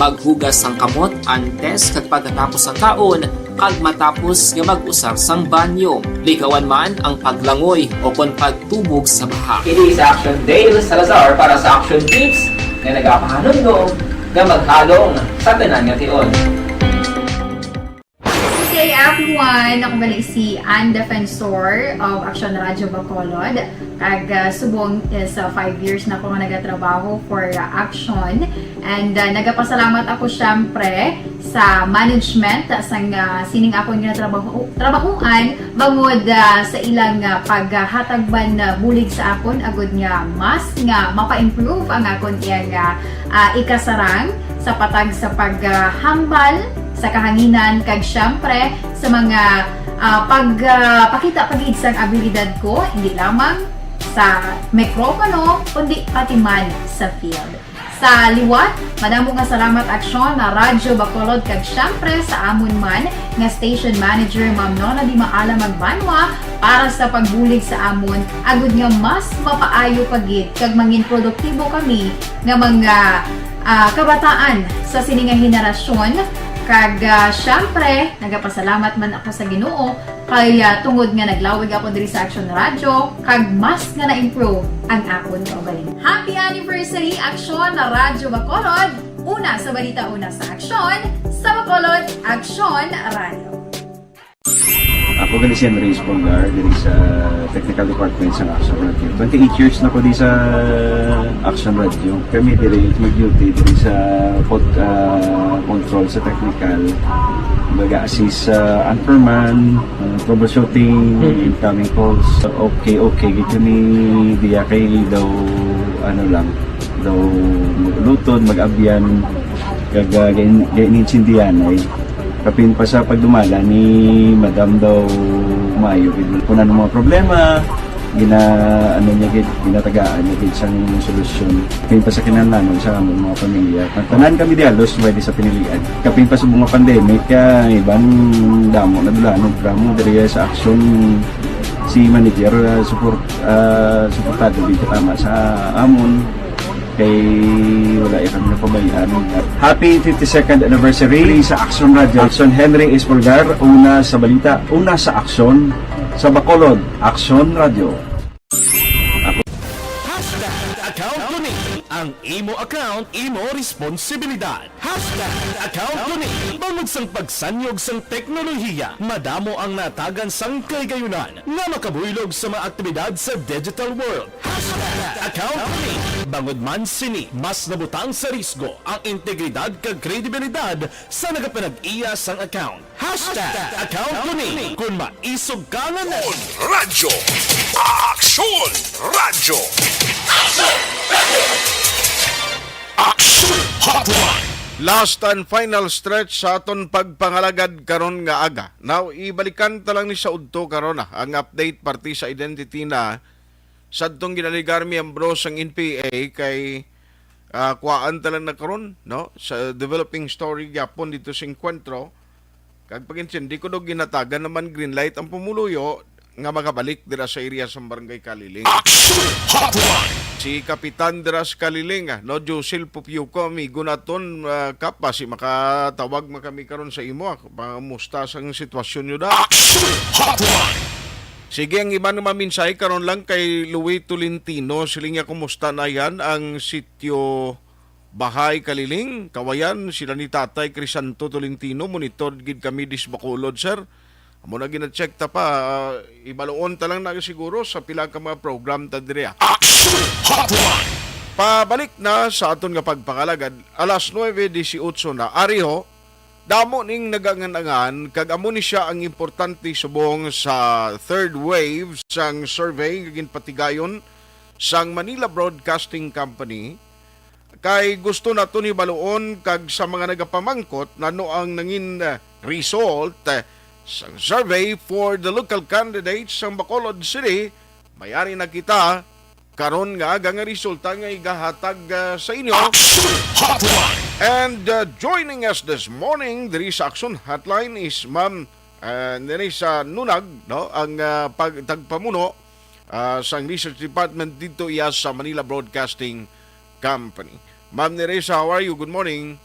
Maghugas sang kamot antes kag pagkatapos sang kaon, kag matapos nga mag-usar sang banyo. Likawan man ang paglangoy o kon pagtubog sa baha. Ini si Action Dale Salazar para sa Action Tips nga nagapahanumdom nga maghalong sa tanan nga tion. Good day, everyone! Ako bali si Ann Defensor of Action Radio Bacolod. Kag, ah, subong is, ah, five years na ako nga nagatrabaho for, ah, Action. And, ah, nagapasalamat ako, syempre, sa management sang, ah, sining akon nga trabaho, trabahuan bangod, ah, sa ilang, ah, paghatag man, ah, bulig sa akon agud nga mas nga mapa-improve ang akon iyang, ah, ah, ikasarang sa patag sa paghambal sa kahanginan kag, syempre, sa mga, ah, pag, ah, pakita pa gid sang abilidad ko, hindi lamang sa mikropono, kundi pati man sa field. Sa liwat, madamo nga salamat, Aksyon, na Radyo Bacolod, kag syempre sa amon man nga station manager, Ma'am Nona Di Maala Magbanwa, para sa pagbulig sa amon, agud nga mas mapaayo pa gid kag mangin produktibo kami nga mga, ah, kabataan sa sini nga henerasyon, Kag, ah, syempre, nagapasalamat man ako sa Ginoo kay, ah, tungod nga naglawig ako diri sa Action Radio, kag mas nga na-improve ang akon kaugalingon. Happy anniversary, Action Radio Bacolod! Una sa balita, una sa aksyon, sa Bacolod, Action Radio. Ako gani si Andres Polgar, diri sa technical department sa Action Radio. Twenty-eight years na ko di sa Action Radio. Kami diri mag-duty diri sa pod, ah, control sa technical. Baga assist sa anchorman, ah, troubleshooting, incoming calls. Okay, okay. Gid kami diya kay daw ano lang, daw maglutod, mag-abyan, kag ah, gain- gainintindihan ay kapin pa sa pagdumala ni Madam daw maayo gid. Kung ano mga problema, gina ano niya gid, ginatagaan niya gid sang solusyon. Kapin pa sa kinahanglanon sa among mga pamilya. Ang tanan kami di halos pwede sa pinilian. Kapin pa sa mga pandemic, ah, iban damo na dulanon, programa diri sa aksyon si manager, ah, support ah, suportado gid tama sa amon kay wala ya kami napabayaan. Happy fifty-second anniversary sa Action Radio. Action Henry Espolgar, una sa balita, una sa aksyon, sa Bacolod, Action Radio. Hashtag account ko ni. Ang imo account, imo responsibilidad. Hashtag account ko ni. Bangod sang pagsanyog sang teknolohiya, madamo ang natagan sang kaligayunan nga makabuylog sa mga aktibidad sa digital world. Hashtag account ko ni. Bangod man sini, mas nabutang sa risgo ang integridad kag kredibilidad sa nagapanag-iya sang account. Hashtag account ko ni. Kung maisog ka nga na. Radyo. Aksyon Radyo. Aksyon Hotline. Last and final stretch sa aton pagpangalagad karon nga aga. Now, ibalikan ta lang ni sa udto karon, ah, ang update parte sa identity na sadtong ginaligar miyembro sang N P A kay, ah, kuwaan ta lang na karon, no, sa developing story gyapon dito sa enkwentro. Kag pag-intindi ko, do ginatagan naman green light ang pumuluyo nga makabalik dira sa area sa Barangay Kaliling. Action Hotline. Si Kapitan dira sa Kaliling, ah, no, Josil Pupiuco, amigo naton, ah, Kap, basi makatawag man kami karon sa imo, ah, pangamusta sang sitwasyon nyo da. Action Hotline. Sige, ang iban nga mga mensahe karon lang kay Louis Tolentino. Siling niya, kumusta na yan ang sityo Bahay, Kaliling, Kawayan, sila ni Tatay Crisanto Tolentino, monitor gid kami dis Bacolod, sir. Amo na gina-check ta pa, ah, ibaluon ta lang na siguro sa pila ka mga program ta diri, ah. Action Hotline. Pabalik na sa aton nga pagpangalagad, alas nuebe dieciocho na. Ari ho, damo ning nagangan-angan, kag amo ni sia ang importante subong sa third wave sang survey nga ginpatigayon sang Manila Broadcasting Company. Kay gusto naton hibaluon kag sa mga nagapamangkot nano ang nangin, eh, result, eh, sang survey for the local candidates sang Bacolod City, may ari na kita karon nga aga nga resulta nga igahatag, ah, sa inyo. Action Hotline. And, ah, joining us this morning diri sa Action Hotline is Ma'am, ah, Nerissa Nunag, no, ang, ah, pag-, tagpamuno, ah, sang Research Department dito iya sa Manila Broadcasting Company. Ma'am Nerissa, how are you? Good morning.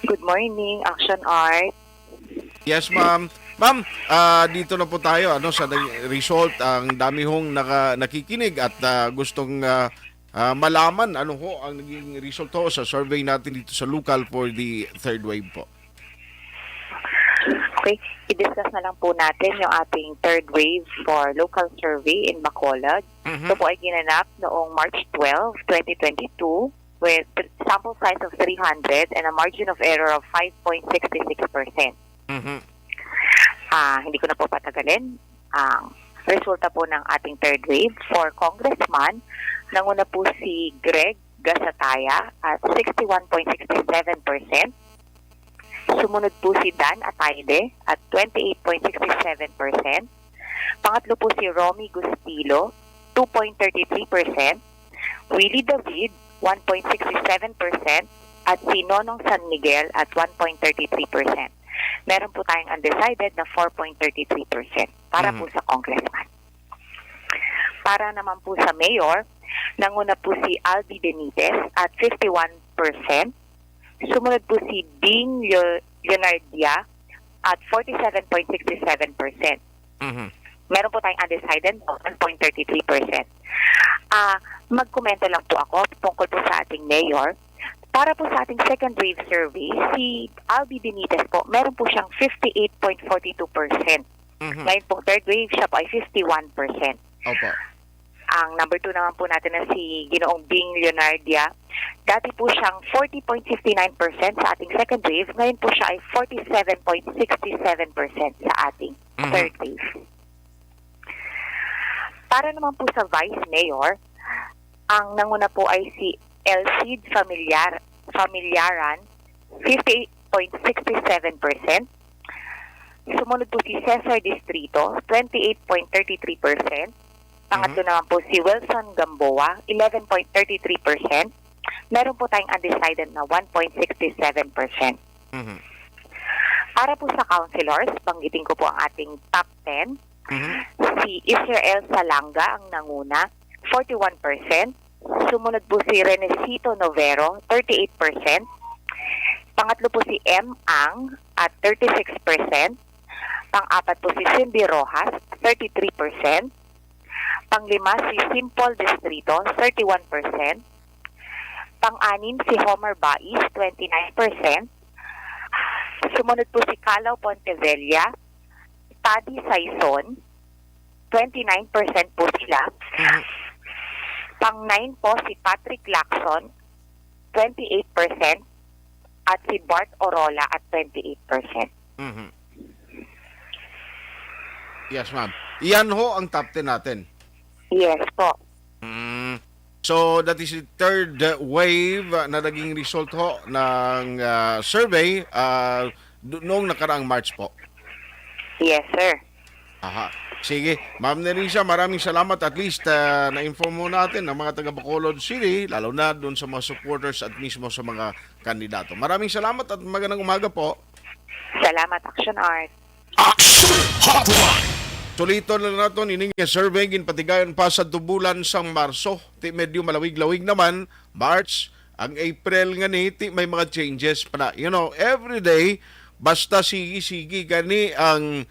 Good morning, Action Art. Yes, ma'am. Ma'am, ah, dito na po tayo, ano, sa nag-, result. Ang dami hong naka-, nakikinig at, ah, gustong, ah, ah, malaman ano ho ang naging result ho sa survey natin dito sa local for the third wave po. Okay, i-discuss na lang po natin yung ating third wave for local survey in Bacolod. Mhm. Ito po ay ginanap noong March twelve, twenty twenty-two, with sample size of three hundred and a margin of error of five point six six percent. Mhm. Ah, hindi ko na po patagalin. Ang resulta po ng ating third wave for congressman, nanguna po si Greg Gasataya at sixty-one point six seven percent. Sumunod po si Dan Ataide at twenty-eight point six seven percent. Pangatlo po si Romy Gustilo, two point thirty-three percent. Willie David, one point six seven percent. At si Nonong San Miguel at one point thirty-three percent. Meron po tayong undecided na four point thirty-three percent para po sa congressman. Para naman po sa mayor, nanguna po si Albi Benitez at fifty-one percent. Sumunod po si Ding Lio- Leonardia at forty-seven point six seven percent. Mhm. Meron po tayong undecided, one point thirty-three percent. Ah, magkomento lang po ako tungkol po sa ating mayor. Para po sa ating second wave survey, si Albi Benitez po, meron po siyang fifty-eight point forty-two percent. Mhm. Ngayon pong third wave, siya po ay fifty-one percent. Opo. Ang number two naman po natin na si Ginoong Bing Leonardia. Dati po siyang forty point fifty-nine percent sa ating second wave. Ngayon po siya ay forty-seven point sixty-seven percent sa ating Mhm. third wave. Para naman po sa Vice Mayor, ang nanguna po ay si Elcid Familiar, Familiaran, fifty-eight point sixty-seven percent. Sumunod po si Cesar Distrito, twenty-eight point thirty-three percent. Pangatlo Mhm. naman po si Wilson Gamboa, eleven point thirty-three percent. Meron po tayong undecided na one point sixty-seven percent. Mhm. Para po sa councilors, banggitin ko po ang ating top ten. Mhm. Si Israel Salanga ang nanguna, forty-one percent. Sumunod po si Renesito Novero, thirty-eight percent. Pangatlo po si M Ang at thirty-six percent. Pang-apat po si Cindy Rojas, thirty-three percent. Panglima si Simple Distrito, thirty-one percent. Pang-anim si Homer Bais, twenty-nine percent. Sumunod po si Calaw Pontevilla, Taddy Saison, twenty-nine percent po sila. Mhm. Pang-nine po si Patrick Lacson, twenty-eight percent, at si Bart Orola at twenty-eight percent. Mhm. Yes, ma'am. Yan ho ang top ten natin. Yes po. Mm. So, that is the third wave, uh, na naging result ho ng, uh, survey, uh, do-, noong nakaraang March po. Yes, sir. Aha. Sige, Ma'am Nerissa, maraming salamat. At least, uh, na-inform mo natin ang mga taga Bacolod City, lalo na doon sa mga supporters at mismo sa mga kandidato. Maraming salamat at magandang umaga po. Salamat, Action Art. Action Hotline. Suliton lang naton ining survey, ginpatigayon pa sa tubulan sang Marso. Ti medyo malawig-lawig naman, March, ang April nga ni, ti may mga changes pa na. You know, every day, basta sige-sige gani ang,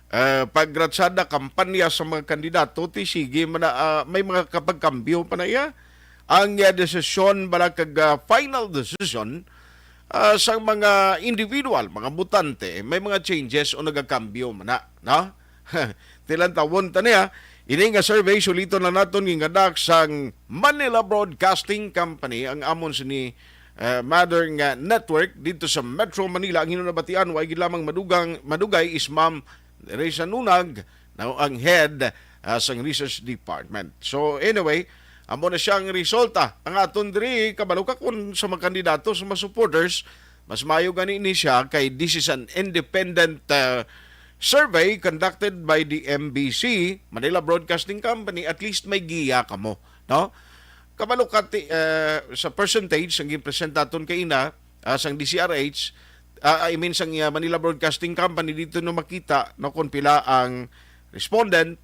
eh, pagratsada, kampanya sa mga kandidato, ti sige man na, ah, may mga kapagkambyo pa na iya. Ang, ah, desisyon bala kag, ah, final decision, ah, sang mga individual, mga botante, may mga changes o nagakambyo man na, no? Tilantawon ta niya, ini nga survey, suliton na naton, gingadak sang Manila Broadcasting Company, ang amon sini, eh, mother nga network dito sa Metro Manila. Ang inyo nabatian, wa gid lamang madugang, madugay is Ma'am Risa Nunag, no, ang head, ah, sang research department. So, anyway, amo na siya ang resulta. Ang aton diri, kabalo ka kung sa mga kandidato, sa mga supporters, mas maayo gani ni siya kay this is an independent, ah, survey conducted by the M B C, Manila Broadcasting Company, at least may giya kamo, no? Kabalo ka ti-, ah, sa percentage ang ginpresent naton kay ina, ah, sang D C R H, ah, I mean, sang, ah, Manila Broadcasting Company, dito no makita, no, kung pila ang respondent,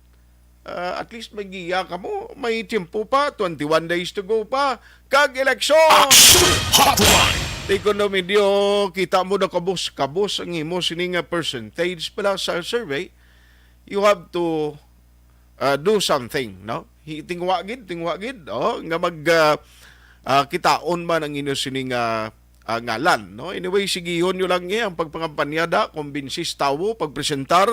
ah, at least may giya kamo, may tiyempo pa, twenty-one days to go pa, kag eleksyon! Action Hotline! Di ko no medyo kita mo na kabus-kabus ang imo sini nga percentage pala sa survey, you have to, ah, do something, no? Hi-, tingwa gid, tingwa gid, oh, nga mag, ah, ah, kitaon man ang inyo sini nga, ah, ngalan, no? Anyway, sigihon nyo lang, eh, ang pagpangampanya da, kumbinsis tawo, pagpresentar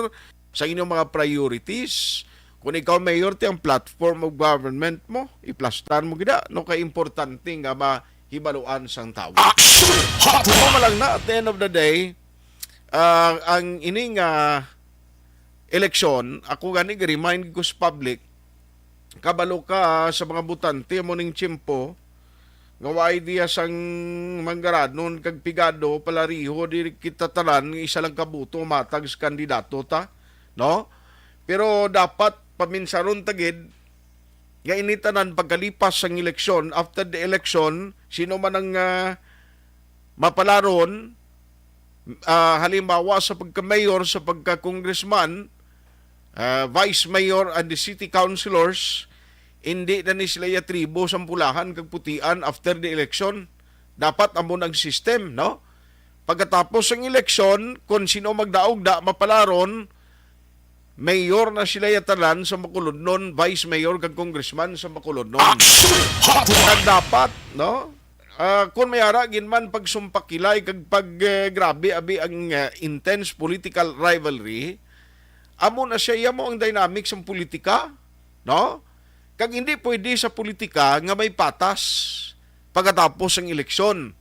sa inyong mga priorities. Kung ikaw mayor, ti ang platform of government mo, iplastar mo gida, no? Kay importante nga mahibaluan sang tawo. Action Hotline! Ako man lang na, at the end of the day, ah, ang ini nga eleksyon, ako gani ga-remind ko sa public, kabalo ka sa mga botante mo ning tiyempo, nga wa idea sang manggaranon kag pigado, palariho, di kita tanan nga isa lang ka boto matag sa kandidato ta, no? Pero dapat paminsaron ta gid nga ini tanan pagkalipas sang eleksyon, after the election, sino man ang, ah, mapalaron, ah, halimbawa sa pagka-mayor, sa pagka-congressman, ah, vice mayor, and the city councilors, hindi na ni sila yatribo sang pulahan kag putian after the election. Dapat amo nang system, no? Pagkatapos sang eleksyon, kung sino magdaog da, mapalaron, mayor na sila yatanan sa Bacolodnon, vice mayor kag congressman sa Bacolodnon. Action Hotline! Kag dapat, no? Ah, kung may ara gid man pagsumpakilay kag pag, eh, grabe abi ang, eh, intense political rivalry, amo na siya, iya mo ang dynamics sang politika, no? Kag hindi pwede sa politika nga may patas pagkatapos ang eleksyon.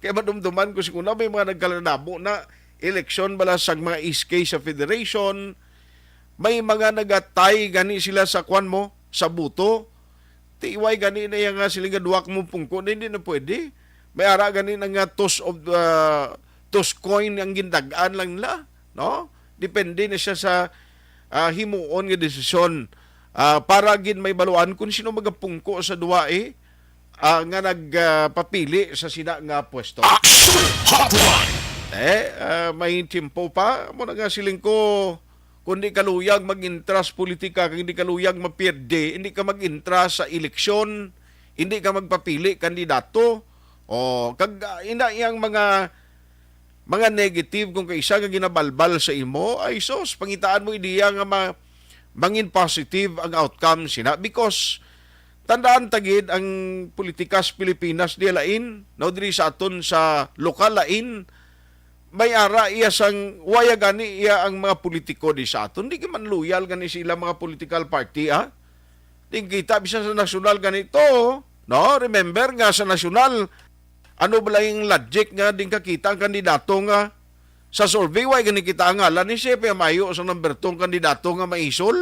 Kaya madumduman ko, siguro na may mga nagkalanabo na eleksyon bala sa mga S K sa federation, may mga nagatay gani sila sa kwan mo, sa buto. Tiway gani na iya nga sila nga duwa ka mo pungko na hindi na pwede. May ara gani na nga toss of, ah, toss coin ang gindagaan lang nila, no? Depende na siya sa, ah, himuon nga desisyon, ah, para gid may baluan kung sino magapungko sa duwa, eh, ah, nga nagpapili sa sina nga pwesto. Action Hotline! Eh, ah, may tiyempo pa. Amo na nga siling ko, kung di ka luyag mag-intra sa politika, kung di ka luyag mapierde, hindi ka mag-intra sa eleksyon, hindi ka magpapili kandidato. O, kag, ah, ina iyang mga, mga negative kung kaisa nga ginabalbal sa imo, ay sus, pangitaan mo ideya nga ma-, mangin positive ang outcome sina. Because, tandaan ta gid ang politika sa Pilipinas, di lain, no, diri sa aton sa lokal lain, may ara iya sang, waya gani iya ang mga politiko di sa aton. Di man loyal gani sila mga political party, ah. Di kita bisan sa nasyonal ganito, no? Remember nga sa nasyonal, ano ba lang yung logic nga din kakita ang kandidato nga sa survey, waya gani kita ang ngalan ni siya, pero mayo sa number two ang kandidato nga maisol,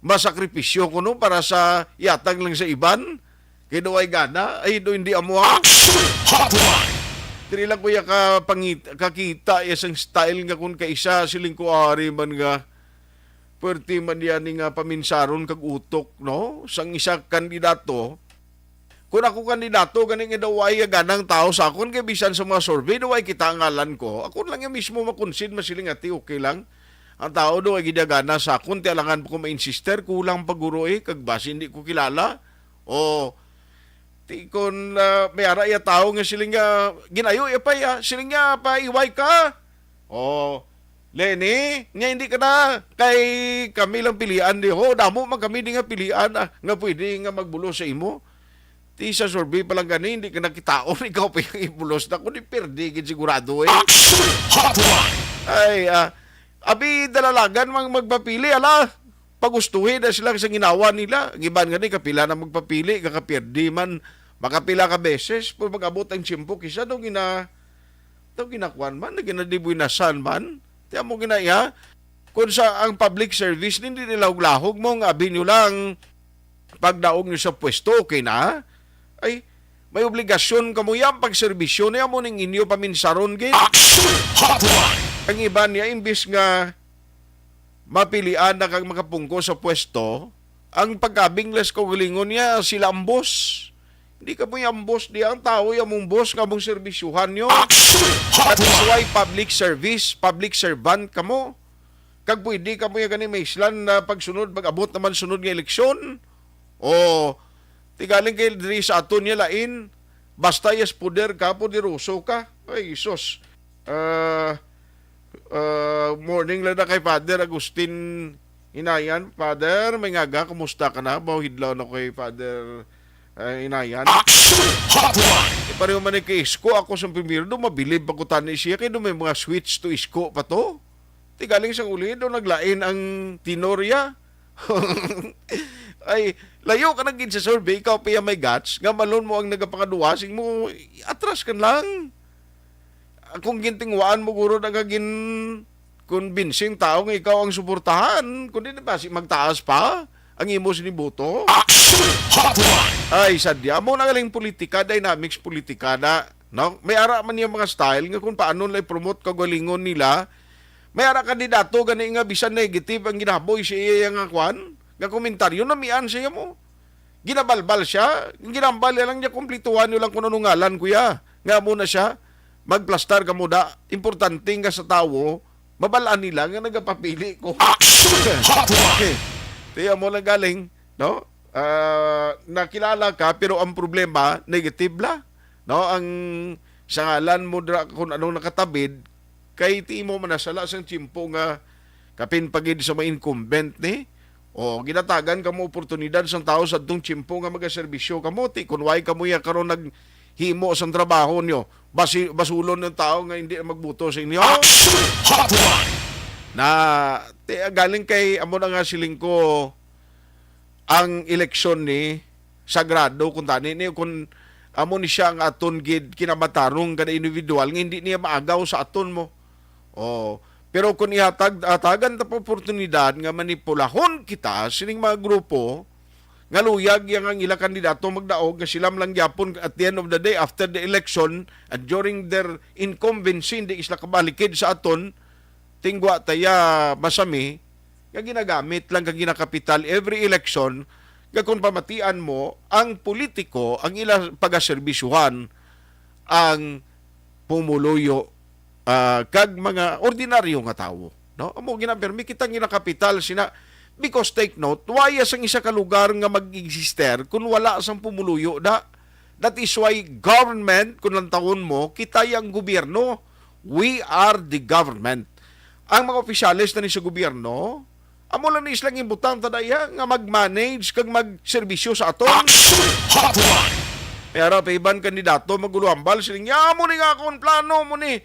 masakripisyo kuno para sa yatag lang sa iban. Kay do ay gana, ay do hindi amo ang Action Hotline! Diri lang ko ya ka pangit-, kakita ya sang style nga kung kaisa siling ko ari man nga perti man yan nga paminsaron kag utok, no? Sang isa kandidato, kung ako kandidato, gani nga daw ay ganang tao sa akon, kay bisan sa mga survey, daw ay kita ang ngalan ko. Ako lang yung mismo makonsid, masiling ati, okay lang. Ang tao daw ay gidagana sa akon, ti alangan pa ko ma-insister, kulang pa guro eh, kag basi hindi ko kilala. O, ti kon, ah, may ara iya tawo nga siling nga, ginayo iya pa iya, siling nga, pa iway ka. O, Leni, nga hindi ka na, kay kami lang pilian di ho, damo man kami di nga pilian, ah, nga pwede nga magbulos sa imo. Ti sa survey pa lang gani, hindi ka nakitaon, ikaw pa yung ibulos na, kundi perdi gid sigurado eh. Action Hotline! Ay, ah, abi, dalalagan mang magpapili, ala. Pagustuhin na sila sa ginawa nila. Ang iban gani, kapila na magpapili, kakapirdi man, makapila ka beses, pero pag-abot ang tiyempo, kisa daw gina-, daw ginakuan man, na ginadibuynasan man. Ti amo gina iya, kung sa ang public service, hindi nila huglahog mo, nga abin nyo lang, pagdaog nyo sa pwesto, okay na? Ay, may obligasyon kamo yan, pagserbisyo niya mo ning inyo paminsaron, gid. Action Hotline! Ang iban niya, imbis nga mapilian na kag makapungko sa pwesto, ang pagkabingles kaugalingon niya, sila ang boss. Hindi ka mo yung boss, di ang tao yung mong boss nga mong serbisyuhan nyo. Action That is Hotline! Why public service, public servant ka mo. Kag pwede ka mo yung gani maislan na pagsunod, pag-abot naman sunod nga eleksyon. O, tigaling kay diri sa aton niya lain, basta yes, poder ka, poderoso ka. Ay, sus. Ah, ah, morning lang na kay Father Agustin Inayan. Father, may ngaga, kumusta ka na? Bawhidlaw na ko kay Father, ah, Inayan. Action Hotline! Eh, pareho man ni kay Isko, ako sa primero, do mabilib pa ko tani siya, kay do may mga switch to Isko pa to. Ti galing sa uli, do naglain ang tenor ya. Ay, layo ka na gid sa survey, ikaw pa ya may guts, nga malon mo ang nagapangaduwa, sing mo, atras ka lang. Kung gintingwaan mo, guro, na ka gin-convincing tao nga ikaw ang suportahan, kundi na basi magtaas pa ang imo sini boto. Action Hotline! Ay, sadya. Mo na galing politika, dynamics politika na, no? May ara man yung mga style nga kung paano nila i-promote kaugalingon nila. May ara kandidato gani nga bisan negative ang ginaboy sa iya nga kwan, nga komentaryo, namian siya mo. Ginabalbal siya, ginambal niya lang niya, kumplituhan niyo lang kung anong ngalan, kuya. Nga mo na siya, magplastar ka mo da. Importante nga sa tawo, mabalaan nila nga nagapapili ko. Action Hotline! Tiya mo lang galing, no? Ah, nakilala ka, pero ang problema, negative la. No? Ang sa ngalan mo dira kung anong nakatabid, kay timo man nasala sang tiyempo nga kapin pa gid sa mga incumbent ni. O, ginatagan kamo oportunidad sang tawo sa adtong tiyempo nga magaserbisyo kamo, ti kun way kamo ya karon naghimo sang trabaho nyo, basi basulon ng tao nga hindi na magbuto sa inyo. Action Hotline! Na, ti, galing kay amo na nga siling ko, ang eleksyon ni sagrado, kung tani ni, kung amo ni siya ang aton gid kinamatarong kada individual nga hindi niya maagaw sa aton mo. Oh, pero kung ihatag atagan ta pa oportunidad nga manipulahon kita sining mga grupo nga luyag yang ang ila kandidato magdaog nga sila lang gyapon at the end of the day, after the election and during their incumbency, hindi sila kabalikid sa aton, tingwa taya masami nga ginagamit lang kag ginakapital every election, nga kung pamatian mo, ang politiko ang ila pagaserbisyuhan ang pumuluyo, ah, kag mga ordinaryo nga tawo, no? Amo gina, permi kita ginakapital sina, because take note, waya sang isa ka lugar nga mag-exister kung wala sang pumuluyo da. That is why government, kung lantawon mo, kita ang gobyerno. We are the government. Ang mga opisyales na ni sa gobyerno, amo lang ni silang ibutang ta daya nga mag-manage kag magserbisyo sa aton. Action Hotline! Pero pa iban kandidato maguluhambal siling, "Ya mo ni nga akong plano mo ni."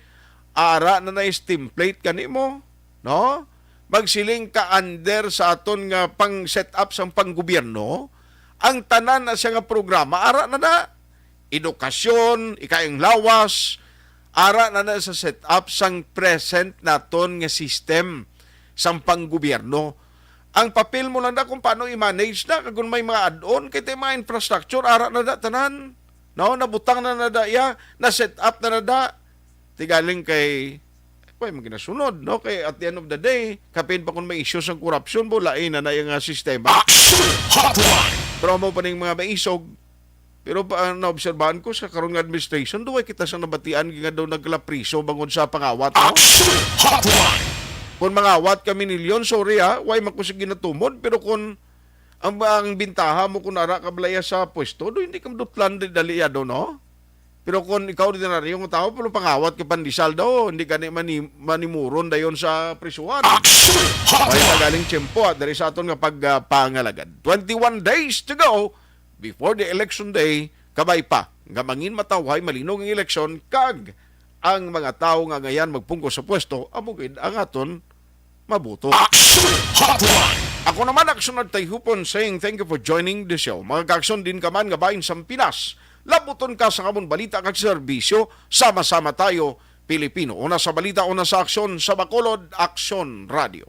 Ara na na is template kanimo, no? Magsiling ka under sa aton nga pang set up sang panggobyerno, ang tanan na siya nga programa ara na na. Edukasyon, ikayang lawas, ara na na sa set up sang present naton nga system sang panggobyerno. Ang papel mo lang na kung paano i-manage na, kag kung may mga add-on, kay tay mga infrastructure, ara na na tanan. No, nabutang na na da iya, na-set up na na da. Tigaling kay, way man ginasunod, no? Kay at the end of the day, kapin pa kung may issues ang korupsyon, bulain na na yung, ah, sistema. Action Hotline! Pero mo pa ning mga maisog. Pero pa, ah, naobserbahan ko sa karon nga administration, duway kita sa nabatian nga daw naglapriso bangod sa pangawat, no? Action Hotline! Kung mangawat kami nilyon, sorry ha, way man ko sige natumod, pero kung ang, ang bintaha mo kung ara ka balaya sa pwesto, do hindi ka madutlan di dali ya do, no? Pero kung ikaw ordinaryo nga tawo, pero pangawat ka pandesal daw, hindi ka ni mani-, manimuron dayon sa prisuhan. Action Hotline! Way sa galing tiyempo, ah, diri sa aton nga pag, ah, pangalagad. Twenty-one days to go before the election day, kabay pa nga mangin matawhay malinog ang eleksyon, kag ang mga tawo nga ngayan magpungko sa pwesto, amo gid ang aton mabuto. Action Hotline! Ako naman, Action Nagtayhupon, saying thank you for joining the show. Mga ka-Action, din ka man nga bahin sang Pinas, labuton ka sa amon balita kag serbisyo, sama-sama tayo, Pilipino. Una sa balita, una sa aksyon, sa Bacolod, Aksyon Radio.